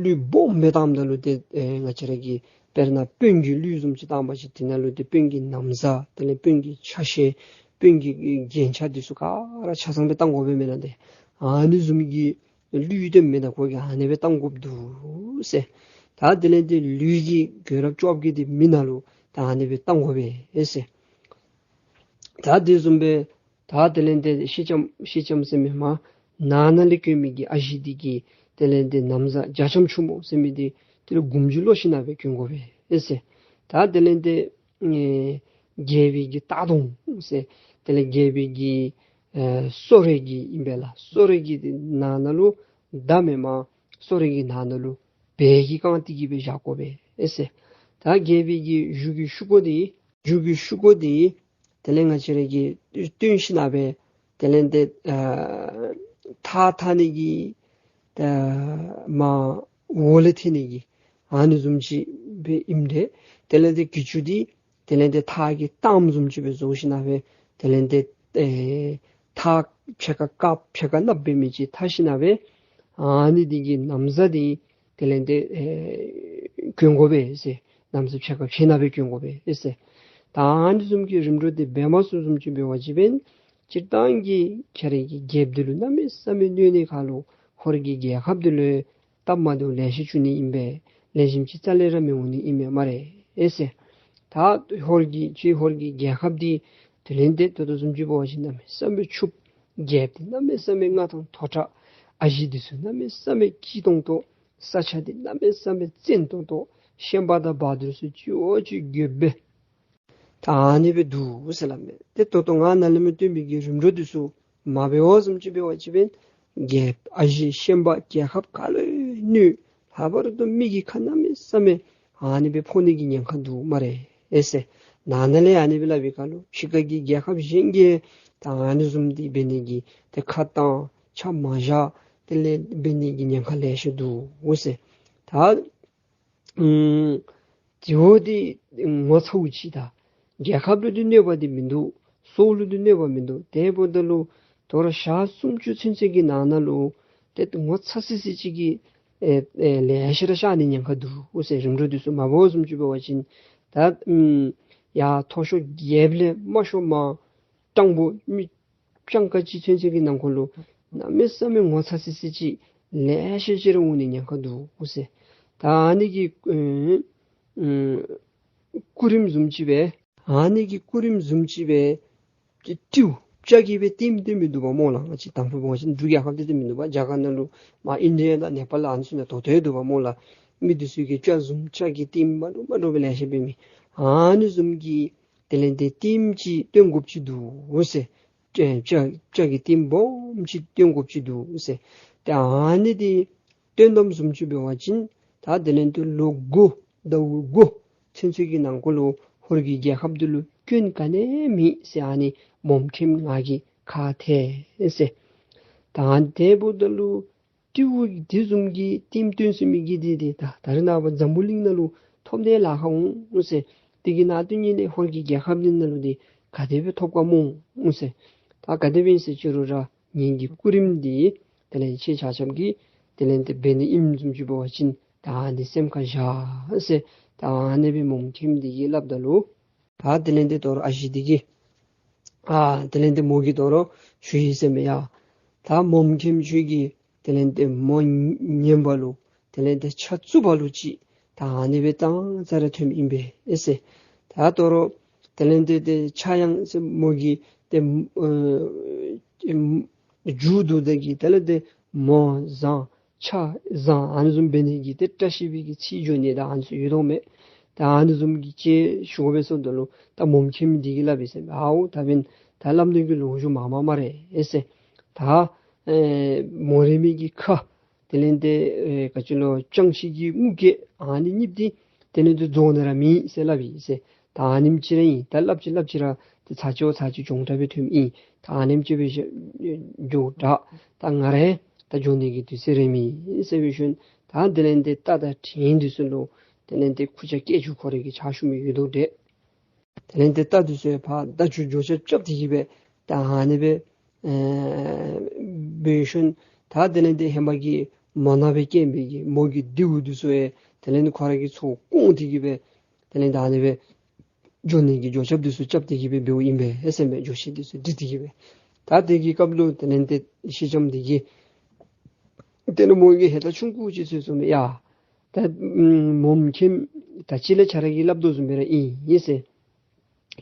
གླུད་སྦོམ་སྦེ་བཏངམ་ད་ལུ་ཏེ་ཨེ་ང་བཅས་ར་གི་དཔེར་ན་དཔོན་གྱི་གླུད་བཟུམ་ཅིག་བཏང་པ་ཅིན་དེ་ནང་ལུ་ཏེ་དཔོན་གྱི་ན་བཟའ་དེ་ལས་དཔོན་གྱི་ཆ་ཤས་དཔོན་གྱི་རྒྱན་ཆ་འདི་ཚུ་ག་ར་ཆ་ཚང་སྦེ་བཏང་དགོ་པས་མེན་ན། ཏེ་ཨ་ནི་བཟུམ་གྱི་གླུད་དེ་མེན་ན་ཁོ་གིས་ཨ་ནི་སྦེ་བཏང་དགོཔ་འདུག་ཟེར། ད་དེ་ལས་འདི་ལུས་ཀྱི་རྒྱན་རབས་བཅོ་བརྒྱད་འདི་མེ་ནང་ལུ་ད་ཨ་ནི་སྦེ་བཏང་དགོ་པས་ཟེར། ད་དེ་བཟུམ་སྦེ་ད་དེ་ལས་འདི་ཤེལ་ལྕམ་ཤེལ་ལྕམ་ཟེར་མི་མ་ནང་ན་ལས་གྱོན་མི་གི་ཨ་ཞེ་འདི་གིས་དེ་ལས་འདི་ན་བཟའ་རྒྱ་ལྕམ་ཆུང་མོ་ཟེར་མི་འདི་དེ་ལུ་གུམ་ཆུ་ལོག་ཞིན་ན་སྦེ་གྱོན་དགོ་པས་ཟེར། ད་དེ་ལས་འདི་ཨེ་རྒྱལ་པོའི་གི་རྟ་གདོང་ཟེར་དེ་ལས་རྒྱལ་པོའི་གི་ཨེ་གསོལ་རས་ཀྱི་ཨིན་པས་ལགས། གསོལ་རས་ཀྱི་ནང་ན་ལུ་མདའ་མེན་མ་གསོལ་རས་ཀྱི་ནང་ན་ལུ་བལ་གྱིས་བཀང་སྟེ་གི་སྦེ་བཞག་དགོ་པས་ཟེར། ད་རྒྱལ་པོའི་གི་བཞུགས་ཀྱི་ཤུ་གུ་འདི་བཞུགས་ཀྱི་ཤུ་གུ་འདི་དེ་ལས་ང་བཅས་ར་གིས་སྟོན་ཞིན་ན་སྦེ་དེ་ལས་འདི་ཨ་ཐགས་འཐག་ནི་གི་ད་མ་འོག་ལས་འཐེན་ནི་གི་ཨ་ནི་བཟུམ་ཅིག་སྦེ་ཨིནམ་ད་དེ་ལས་འདི་གྱི་ཅུང་འདི་དེ་ལས་འདི་ཐགས་ཀྱི་གཏམ་བཟུམ་ཅིག་སྦེ་བཟོ་ཞིན་ན་སྦེ་དེ་ལས་འདི་ཨེ་ཐགས་ཕྱེད་ཀ་དཀརཔོ་ཕྱེད་ཀ་གནགཔོ་འབད་མི་ཅིག་འཐག་ཞིན་ན་སྦེ་ཨ་ནི་འདི་གི་ན་བཟའ་འདི་དེ་ལས་འདི་ཨེ་གྱོན་དགོ་པས་ཟེར། ན་བཟའ་ཕྱེད་ཀ་ཕྱེད་ནང་སྦེ་གྱོན་དགོ་པས་ཟེར། ད་ཨ་ནི་བཟུམ་གྱི་རིམ་གྲོ་འདི་འབད་མ་ཚུགསཔ་བཟུམ་ཅིག་འབད་བ་ཅིན་སྤྱིར་བཏང་གི་ཁྱེད་ར་གི་རྒྱལཔོ་འདི་ལུ་གནམ་མེད་ས་མེད་གནོད་ནི་ཁར་ལུ་ཧོར་གྱི་རྒྱལ་ཁབ་འདི་ལུ་སྟབས་མ་བདེཝ་ལེ་ཤ་འབྱུང་ནི་ཨིན་པས། ལེགས་ཤོམ་ཅིག་རྩ་ལས་ར་མི་འོང་ནི་ཨིན་མས་སྨ་རེ་ཟེར། ད་ཧོར་གྱི་ཁྱེད་ཧོར་གྱི་རྒྱལ་ཁབ་འདི་དེ་ལས་འདི་ད་ལྟོ་བཟུམ་ཅིག་འབད་བ་ཅིན་གནམ་མེད་ས་མེད་ཕྱུགཔོ། རྒྱལཔོ་འདི་གནམ་མེད་ས་མེད་མངའ་ཐང་མཐོ་དྲགས། ཨ་ཞེ་འདི་ཚུ་གནམ་མེད་ས་མེད་སྐྱིད་ཏོང་ཏོ་ས་ཆ་འདི་གནམ་མེད་ས་མེད་བཙན་ཏོང་ཏོ་ཤན་པ་དང་བ་དུར་ཚུ་ཅིག་འོ་ཅིག་རྒོདཔ་སྦེ་ད་ཨ་ནི་སྦེ་འདུག་ཟེར་སླབ་མས། ཏེ་ད་ལྟོ་ང་ནཱ་ལས་མར་སྟོན་པའི་གི་རིམ་གྲོ་འདི་ཚུ་མ་འབད་བ་བཟུམ་ཅིག་འབད་བ་ཅིན་རྒྱལཔོ་ཨ་ཞེ་ཤན་པ་རྒྱལ་ཁབ་ག་ལུ་གནོད། ལྷག་པར་དུ་མི་གི་ཁ་གནམ་མེད་ས་མེད་ཨ་ནི་སྦེ་ཕོག་ནི་གི་ཉེན་ཁ་འདུག་སྨ་རེ་ཟེར། ནཱ་ནཱ་ལས་ཨ་ནི་སྦེ་སླབ་པའི་ཁར་ལུ་ཕྱི་ཁ་གི་རྒྱལ་ཁབ་གཞན་གྱིས་ད་ཨ་ནི་བཟུམ་འདི་འབད་ནི་གི་ཏེ་ཁ་བཏང་ཆ་མ་བཞག་དེ་ལས་འབད་ནི་གི་ཉེན་ཁ་ལེ་ཤ་འདུག་ཟེར། ད་ཨུམ་དེ་འོ་འདི་ངོ་ཚ་བོ་ཅིག་ད་རྒྱལ་ཁབ་ལུ་འདི་གནོད་པ་འདི་མིན་འདུག། སྲོག་ལུ་འདི་གནོད་པ་མིན་འདུག། དེ་འབདཝ་ད་ལུ་དོ་རུང་ཞག་སུམ་ཅུ་ཚུན་ཚོད་ཀྱི་ནང་ན་ལུ་ཏེ་ངོ་ཚ་སི་སི་ཅིག་གིས་ཨེ་ཨེ་ལེ་ཤ་ར་གཤགས་ནི་ཉེན་ཁ་འདུག་ཟེར། རིམ་གྲོ་འདི་ཚུ་མ་འབད་བ་བཟུམ་ཅིག་འབད་བ་ཅིན་ད་ཨུམ་ཡར་མཐོ་ཤོས་རྒྱལཔོ་ལས་དམའ་ཤོས་མར་སྤྲང་པོ་མི་སྤྱང་ཀ་ཅིག་ཚུན་ཚོད་ཀྱི་ནང་འཁོད་ལུ་གནམ་མེད་ས་མེད་ངོ་ཚ་སི་སི་ཅིག་ལེ་ཤ་ཅིག་ར་འོང་ནི་ཉེན་ཁ་འདུག་ཟེར། ད་ཨ་ནི་གི་ཨུམ་ཨུམ་སྐུ་རིམ་བཟུམ་ཅིག་སྦེ་ཨ་ནི་གི་སྐུ་རིམ་བཟུམ་ཅིག་སྦེ་ཏེ་སྤྲེའུ་ སྤྱ་གིས་སྦེ་ལྟདམོ་སྟོན་མི་འདུག་པ་སྨོ་ལགས། ང་བཅས་དང་ཕུ་འབད་བ་ཅིན་འབྲུག་རྒྱལ་ཁབ་འདི་སྟོན་མི་འདུག་པ། རྒྱ་གར་ནང་ལུ་མར་ཨིན་ཌི་ཡ་དང་ནེ་པཱལ་ཨ་ནི་ཚུ་ནང་ད་ལྟོ་ཡོད་འདུག་པ་སྨོ་ལགས། མི་འདི་ཚུ་གིས་སྤྱ་བཟུམ་སྤྱ་གི་ལྟདམོ་མ་འདྲཝ་མ་འདྲཝ་སྦེ་ལེ་ཤ་འབད་མི་ཨ་ནི་བཟུམ་གྱི་དེ་ལས་ཏེ་ལྟདམོ་ཅིག་སྟོན་དགོཔ་ཅིག་འདུག་ཟེར། སྤྱ་སྤྱ་སྤྱ་གི་ལྟདམོ་སྦོམ་ཅིག་སྟོན་དགོཔ་ཅིག་འདུག་ཟེར། ཏེ་ཨ་ནི་འདི་སྟོན་དོ་བཟུམ་ཅིག་འབད་བ་ཅིན་ད་དེ་ལས་ཏེ་ལོ་དགུ་ཟླཝ་དགུ་ཚུན་ཚོད་ཀྱི་ནང་འཁོད་ལུ་ཧོར་གྱི་རྒྱལ་ཁབ་འདི་ལུ་སྐྱོན་ག་ནི་ཡང་མེད་ཟེར་ཨ་ནི་མོམ་ཁེམ་ང་གིས་ཁ་ཐལ་ཟེར། ད་དེ་འབདཝ་ད་ལུ་སྤྲེའུ་དེ་བཟུམ་གྱི་ལྟདམོ་སྟོན་ཚུགས་མི་གི་འདི་འདི་ད་ད་རེས་ནངས་པ་འཛམ་བུ་གླིང་ནང་ལུ་ཐོབ་ནི་ལཱ་ཁག་འོང་ཟེར། དེ་གི་ནང་དོན་ཉིད་ལས་ཧོར་གྱི་རྒྱལ་ཁབ་འདི་ནང་ལུ་འདི་ག་དེ་སྦེ་ཐོབ་ག་སྨོ་ཟེར། ད་ག་དེ་སྦེ་ཨིན་ཟེར་ཅི་རུང་ར་ངེ་གི་སྐུ་རིམ་འདི་དེ་ལས་ཁྱེད་ཆ་ཁྱབ་ཀྱིས་དེ་ལས་ཏེ་འབད་ནི་ཨིནམ་བཟུམ་ཅིག་འབད་བ་ཅིན་ད་ཨ་ནི་སེམས་ཁར་བཞག་ཟེར། ད་ཨ་ནི་སྦེ་མོམ་ཁེམ་འདི་གིས་སླབ་ད་ལུ་ད་དེ་ལས་ཏེ་དོ་རུང་ཨ་ཞེ་འདི་གིས་ཨ་དེ་ལས་ཏེ་མོ་གིས་དོ་རུང་ཞུ་ཡི་ཟེར་མས། ཡ་ད་མོམ་ཁེམ་ཁྱོད་ཀྱིས་དེ་ལས་ཏེ་མོ་ཉན་པ་ལུ་དེ་ལས་ཏེ་ཆ་བཙུགས་པ་ལུ་ཅིག་ད་ཨ་ནི་སྦེ་ཏང་ཙ་ར་ཐོནམ་ཨིན་པས་ཨེ་ཟེར། ད་དོ་རུང་དེ་ལས་ཏེ་ཏེ་ཆ་ཡང་ཟེར་མོ་གིས་ཏེ་ཨེ་མཇུག་བསྡུ་ད་གི་དེ་ལས་ཏེ་མོ་བཟང་ཆ་བཟང་ཨ་ནི་བཟུམ་འབད་ནི་གི་ཏེ་བཀྲ་ཤིས་པའི་གི་ཚིག་བརྗོད་ནི་ད་ཨ་ནི་ཚུ་ཡོད་དོ་མས། ད་ཨ་ནི་བཟུམ་གྱི་ཅིག་ཞུ་དགོ་པས་ཟེརཝ་ད་ལུ་ད་མོམ་ཁེམ་འདི་གིས་སླབ་ཡི་ཟེར་མས། ཨའོ་ད་འབདན་ད་སླབ་ནི་གི་ལོ་རྒྱུས་མང་མང་སྨ་རེ་ཨེ་ཟེར། ད་ཨེ་མོ་རེ་མི་གི་ཁ་དེ་ལས་ཏེ་ཨེ་ག་ཅི་ལོ་ཅང་ཤེས་ཀྱི་དམུ་སྐད་ཨ་ནི་གཉིས་འདི་དེ་ལས་ཏེ་རྫོགས་ནི་ར་མེད་ཟེར་སླབ་ཡི་ཟེར། ད་ཨ་ནེམ་ཅིག་ར་ཨིན། ད་སླབ་ཅི་སླབ་ཅི་ར་ཏེ་ཚར་གཅིག་བ་ཚར་གཅིག་གྱོང་དྲགས་སྦེ་ཐོནམ་ཨིན། ད་ཨ་ནེམ་ཅིག་སྦེ་འགྱོ་དྲག། ད་ང་ར་ད་འགྱོ་ནི་གི་དུས་ཚོད་རན་མེད་ཟེར་བའི་ཤུལ་ད་དེ་ལས་ཏེ་རྟ་དང་བྲན་འདི་ཚུ་ལུ་དེ་ལས་ཏེ་ཁུར་ཆ་སྐད་ཅིག་ཁོ་རའི་གི་ཕྱག་ཞུ་མི་ཡོད་དོ་འདྲས། དེ་ལས་ཏེ་རྟ་འདི་ཚུ་ཡང་ཕར་མདའ་ཆུ་འགྱོ་ཆ་རྐྱབ་སྟེ་གི་སྦེ་ད་ཨ་ནི་སྦེ་ཨེ་འབད་ཤུལ་ད་དེ་ལས་ཏེ་ཧེ་མ་གི་མོ་ནང་སྦེ་སྐྱེས་པའི་གི་མོ་གི་རྡེའུ་འདི་ཚུ་ཡང་དེ་ལས་ཏེ་ཁོ་ར་གིས་ཚུར་བཀོང་སྟེ་གི་སྦེ་དེ་ལས་ད་ཨ་ནི་སྦེ་འགྱོ་ནི་གི་འགྱོ་ཆ་འདི་ཚུ་རྐྱབ་སྟེ་གི་སྦེ་འབདཝ་ཨིན་པས་ཨེ་ཟེར་མས། འགྱོ་ཤེས་འདི་ཚུ་འདི་སྟེ་གི་སྦེ་ད་དེ་གི་སྐབས་ལུ་དེ་ལས་ཏེ་སེང་ལྕམ་འདི་གིས་དེ་ལས་མོ་གི་ཧེ་ད་ཆུང་ཀུ་ཅིག་ཚུད་སོང་མས། ཡ་ད་མོམ་ཁེམ་ད་ཅི་ལས་ཁྱོད་ར་གིས་སླབ་དོ་བཟུམ་སྦེ་ར་ཨིན་ཨིན་ཟེར།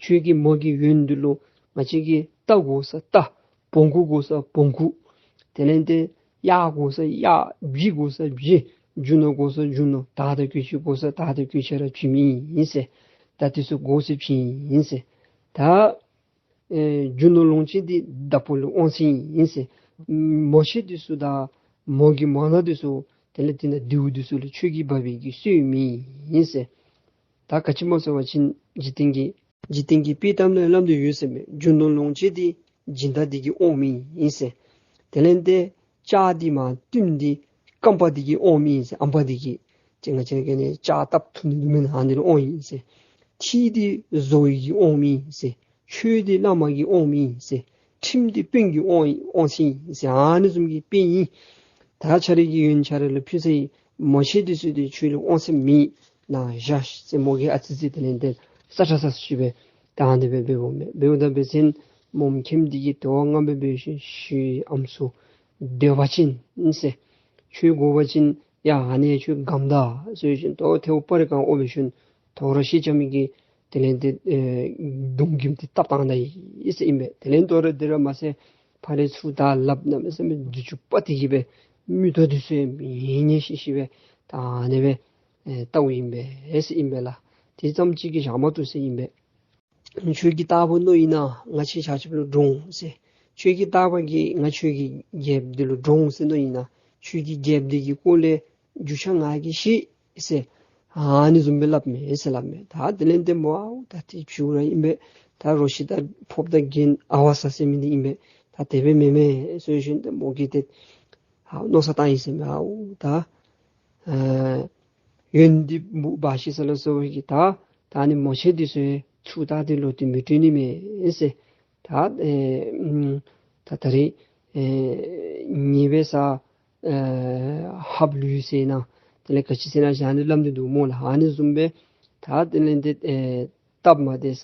ཁྱོད་ཀྱིས་མོ་གི་ཡོན་འདི་ལུ་ང་བཅས་ཀྱིས་རྟ་དགོ་ས་རྟ། བོང་ཀུ་དགོ་ས་བོང་ཀུ། དེ་ལས་ཏེ་གཡག་དགོ་ས་གཡག། བྱི་དགོ་ས་བྱི། རྒྱུ་ནོར་དགོ་ས་རྒྱུ་ནོར། དར་དང་གོས་ཆེན་དགོ་ས་དར་དང་གོས་ཆེན་ར་བྱིནམ་ཨིན་ཟེར། ད་འདི་ཚུ་དགོ་ས་བྱིནམ་ཨིན་ཟེར། ད་ཨེ་རྒྱུ་ནོར་ལོངས་སྤྱོད་འདི་བདག་པོ་ལུ་དབང་ཟེར་ཨིན་ཟེར། མོ་ཆེ་འདི་ཚུ་དང་མོ་གི་མོ་ནང་འདི་ཚུ་དེ་ལས་ཏེ་ནཱ་རྡེའུ་འདི་ཚུ་ལུ་ཁྱོད་ཀྱིས་འབག་པའི་གི་སྲོལ་མེད་ཨིན་ཟེར། ད་ག་ཅི་སྨོ་ཟེར་བ་ཅིན་འཇིག་རྟེན་གྱི་འཇིག་རྟེན་གྱི་དཔྱེ་གཏམ་ལས་སླབ་སྟེ་ཡོད་ཟེར་མས། རྒྱུ་ནོར་ལོངས་སྤྱོད་འདི་སྦྱིན་བདག་འདི་གིས་དབང་མི་ཨིན་ཟེར། དེ་ལས་ཏེ་ལྕགས་འདི་མ་བཏོན་འདི་རྐངམ་འདི་གིས་དབང་མི་ཨིན་ཟེར། ཨམ་པ་འདི་གིས་ཅིག་ང་བཅས་ཀྱིས་ནི་ལྕགས་བཏབ་འཐུ་ནི་འདུག་མེན་ན། ཨ་ནི་ལུ་དབང་ཨིན་ཟེར། ཁྲི་འདི་བཟོ་བའི་གིས་དབང་མི་ཨིན་ཟེར། ཆོས་འདི་བླ་མ་གིས་དབང་མི་ཨིན་ཟེར། ཁྲིམས་འདི་དཔོན་གྱིས་དབང་དབང་ཟེར་ཨིན་ཟེར། ཨ་ནི་བཟུམ་གྱི་དཔེ་ཨིན། ད་ཁྱོད་རའི་གི་ཡོན་ཁྱོད་ར་ལུ་ཕུལ་ཚར་ཡི། མོ་ཆེ་འདི་ཚུ་འདི་ཁྱོད་ལུ་དབང་ཟེར་མེད། ནཱ་བཞག་ཟེར་མོ་གིས་ཨ་ཙི་ཙི་དེ་ལས་ཏེ་ས་ཁྲ་ས་ཞུ་སྦེ་ད་ཨ་ནི་སྦེ་འབདཝ་མས། འབདཝ་ད་འབད་ཟེར་མོམ་ཁེམ་འདི་གིས་དོ་ང་སྦེ་འབད་ཞིནམ་ཞུ་ཡི། ཨམ་སྲུ་འདོད་པ་ཅན་ཨིན་ཟེར། ཁྱོད་དགོ་པ་ཅིན་ཡ་ཨ་ནི་ཁྱོད་སྒམ་ད་ཟེར་ཞིནམ་དོ་ཐལཝ་སྤར་རི་གང་ཨོ་འབད་ཞིནམ་དོ་རུང་སེང་ལྕམ་གྱི་དེ་ལས་ཏེ་ཨེ་མདུང་གིས་འདི་བཏབ་བཏང་ད་ཡི་ཟེར་ཨིན་པས། དེ་ལས་དོ་རུང་འདི་ར་མ་ཚད་ཕར་ལས་ཚུར་ད་ལགཔ་གནམ་མེད་ས་མེད་རྡོ་ཆུང་པ་འདི་གིས་སྦེ་མིག་ཏོ་འདི་ཚུ་ཡང་མིག་ནད་ཤི་ཤི་སྦེ་ད་ཨ་ནི་སྦེ་ཨེ་བལྟཝ་ཨིན་པས་ཟེར་ཨིན་པས་ལགས། དེ་ཙམ་ཅིག་གིས་བཞག་མ་བཏུབ་ཟེར་ཨིན་པས། ཁྱོད་ཀྱིས་རྟག་བུ་མནོ་ཡི་ན་ང་བཅས་ཆ་ཁྱབ་ལུ་འདྲོངས་ཟེར། ཁྱོད་ཀྱིས་རྟག་པ་གིས་ང་ཁྱོད་ཀྱི་རྒྱལཔོ་འདི་ལུ་འདྲོངས་ཟེར་མནོ་ཡི་ན་ཁྱོད་ཀྱི་རྒྱལཔོ་འདི་གི་སྐོར་ལས་རྒྱུ་ཆ་ང་གིས་ཤེས་ཟེར། ཨ་ནི་བཟུམ་སྦེ་སླབ་མས་ཟེར་སླབ་མས། ད་དེ་ལས་ཏེ་མོ་ཨའུ་ད་ཏེ་བྱིའུ་ར་ཨིན་པས། ད་རོ་ཁྱི་དང་ཕོརཔ་དང་རྒྱན་ཨ་བ་ཟ་ཟེར་མི་འདི་ཨིན་པས། ད་དེ་སྦེ་མེན་མས་ཟེར་ཞིནམ་ཏེ་མོ་གིས་ཏེ་ཨའུ་མནོ་བསམ་བཏང་ཡི་ཟེར་མས། ཨའུ་ད་ཨེ་ཡོན་འདི་འབག་ཤི་ས་ལ་སོགས་པའི་གི་ད་ད་ནི་མོ་ཆེ་འདི་ཚུ་ཚུར་ད་འདི་ལོག་སྟེ་མི་སྤྲོད་ནི་མས་ཟེར། ད་ཨེ་ད་ད་རེས་ཨེ་ཉེས་པའི་ས་ཨེ་ཧབ་ལུས་ཟེར་ན་དེ་ལས་ག་ཅི་ཟེར་ན་ཞག་ནི་སླབ་སྟེ་འདུག་སྨོ་ལགས། ཨ་ནི་བཟུམ་སྦེ་ད་དེ་ལས་འདི་ཨེ་སྟབས་མ་བདེ་ས་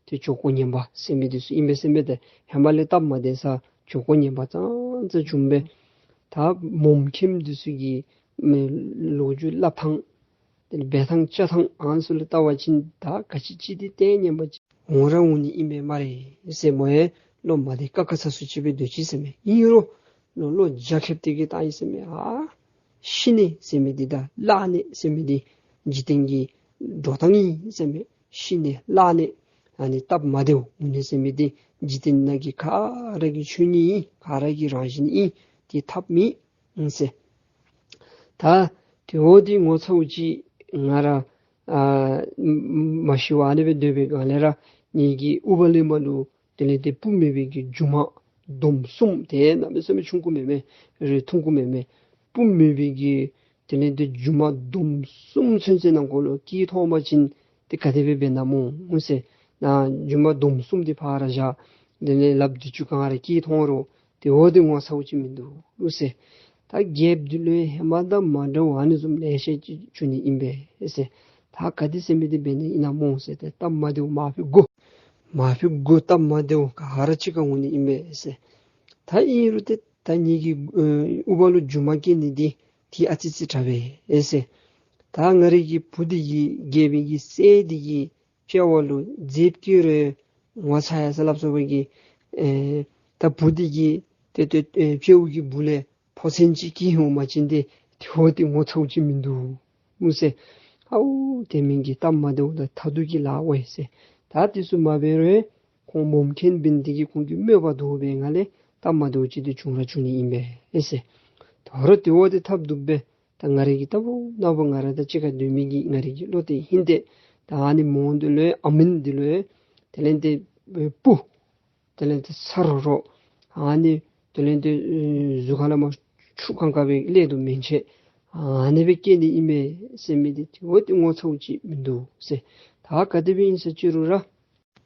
ཏེ་ཇོ་ཀོ་ངན་པ་ཟེར་མི་འདི་ཚུ་ཨིན་པས་ཟེར་མས། ཏེ་ཧེ་མ་ལས་སྟབས་མ་བདེ་ས་ཇོ་ཀོ་ངན་པ་ཙང་ཙང་བྱུང་པས། ད་མོམ་ཁེམ་འདི་ཚུ་གི་མི་ལོ་རྒྱུས་སླབ་ཐངས་དེ་ལས་འབད་ཐངས་བཅའ་ཐངས་ཨ་ནི་ཚུ་ལུ་བལྟ་བ་ཅིན་ད་ག་ཅི་ཅིག་འདི་ཏེ་ངན་པ་ཅིག་འོང་ར་འོང་ནི་ཨིན་པས་སྨ་རེ་ཟེར་མོ་ཡང་ བློ་མ་བདེ་ཁག་ཁ་ཚ་སུ་ཅིག་སྦེ་སྡོད་ཅི་ཟེར་མས། ཨིན་རུང་བློ་བློ་རྒྱ་ཁེབས་ཏེ་གི་ད་ཨིན་ཟེར་མས། ཨ་ཤི་ནི་ཟེར་མི་འདི་དང་བརླག་ནི་ཟེར་མི་འདི་འཇིག་རྟེན་གྱི་འགྲོ་སྟངས་ཨིན་ཟེར་མས། ཤི་ནི་བརླག་ནི་ཨ་ནི་སྟབས་མ་བདེཝ་འོང་ནི་ཟེར་མི་འདི་འཇིག་རྟེན་ནང་གི་ག་ར་གི་ཆོས་ཉིད་ཨིན། ག་ར་གི་རང་བཞིན་ཨིན། དེ་ཐབས་མེད་ཨིན་ཟེར། ད་དེ་འོ་དེ་ངོ་ཚ་བོ་ཅིག་ང་ར་ཨ་མ་ཤི་བར་ཨ་ནི་སྦེ་སྡོད་པའི་སྒང་ལས་ར་ངེ་གི་ཨུ་བ་ལེ་མ་ལུ་དེ་ལས་དེ་བུ་མེད་པའི་གི་རྒྱུ་མ་དོམ་གསུམ་དེ་གནམ་མེད་ས་མེད་ཆུང་ཀུ་མེན་མས། རེ་ཐུང་ཀུ་མེན་མས། བུ་མེད་པའི་གི་དེ་ལས་དེ་རྒྱུ་མ་དོམ་གསུམ་ཚུན་ཚོད་ནང་འཁོད་ལུ་སྐད་ཐོན་པ་ཅིན་དེ་ག་དེ་སྦེ་འབད་ན་སྨོ་ཟེར། ན་རྒྱུ་མ་དོམ་གསུམ་དེ་ཕར་བཞག། དེ་ལས་ལགཔ་དུས་ཅི་གང་ར་སྐད་ཐོན་རུང་དེ་འོ་དེ་ངོ་ཚ་བོ་ཅིག་མིན་འདུག་ཟེར། ད་རྒྱལཔོ་འདི་ལུ་ཧེ་མ་དང་མ་འདྲཝ་ཨ་ནི་བཟུམ་ལེ་ཤ་ཅིག་བྱུང་ནི་ཨིན་པས་ཟེར། ད་ག་དེ་ཟེར་མི་དེ་འབད་ནི་ཨིན་ན་སྨོ་ཟེར། ཏེ་སྟབས་མ་བདེཝ་མ་ཕི་དགོ་མ་ཕི་དགོ་སྟབས་མ་བདེཝ་ག་ར་ཅིག་ཁར་འོང་ནི་ཨིན་པས་ཟེར། ད་ཨིན་རུང་ཏེ་ད་ངེ་གི་ཨ་ཨུ་བ་ལུ་རྒྱུ་མ་སྐྱེ་ནི་འདི་དེ་ཨ་ཙི་ཙི་དྲག་པས་ཟེར། ད་ང་རའི་གི་བུ་འདི་གིས་རྒྱལ་པོའི་གི་སྲས་འདི་གི་དཔྱལ་བ་ལུ་མཛེསཔ་སྐྱེ་རུང་ངོ་ཚ་ཡ་ཟེར་སླབ་སོང་བའི་གི་ཨེ་ད་བུ་འདི་གིས་ཏེ་ཏེ་ཨེ་དཔྱལ་བ་གི་བུ་ལས་ཕོ་མཚན་ཅིག་སྐྱེ་འོང་པ་ཅིན་ཏེ་དེ་འོ་དེ་ངོ་ཚ་བོ་ཅིག་མིན་འདུག་སྨོ་ཟེར། ཨའུ་དེ་མིན་གྱི་སྟབས་མ་བདེཝ་དང་ཐ་དུ་གི་ལཱ་འོང་ཟེར། ད་དེ་ཚུ་མ་འབད་རུང་ཁོང་མོམ་མཁན་འབད་ནི་དེ་གིས་ཁོང་གི་མོས་པ་འདུག་པའི་ངང་ལས་སྟབས་མ་བདེཝ་ཅིག་དེ་བྱུང་ར་བྱུང་ནི་ཨིན་པས་ཟེར། ད་རུང་དེ་འོ་དེ་ཐབས་སྡུག་པས། ད་ང་རའི་གི་ལྟ་བུ་ན་བུ་ང་ར་དང་གཅིག་ཁར་སྡོད་མི་གི་ང་རའི་གི་བློ་གཏད་ཧིང་གཏད་ད་ཨ་ནི་མོ་འདི་ལུ་ཨ་མིན་འདི་ལུ་དེ་ལས་དེ་སྤུ་དེ་ལས་དེ་ཚ་རོ་རོ་ཨ་ནི་དེ་ལས་དེ་ཨེ་གཟུགས་ཁ་ལས་མར་ཆུ་གང་ག་སྦེ་སླེབས་དོ་མན་ཆད་ཨ་ནི་སྦེ་སྐྱེ་ནི་ཨིན་མས་ཟེར་མི་འདི་དེ་འོ་དེ་ངོ་ཚ་བོ་ཅིག་མིན་འདུག་ཟེར། ད་ག་དེ་སྦེ་ཨིན་ས་ཅི་རུང་ར་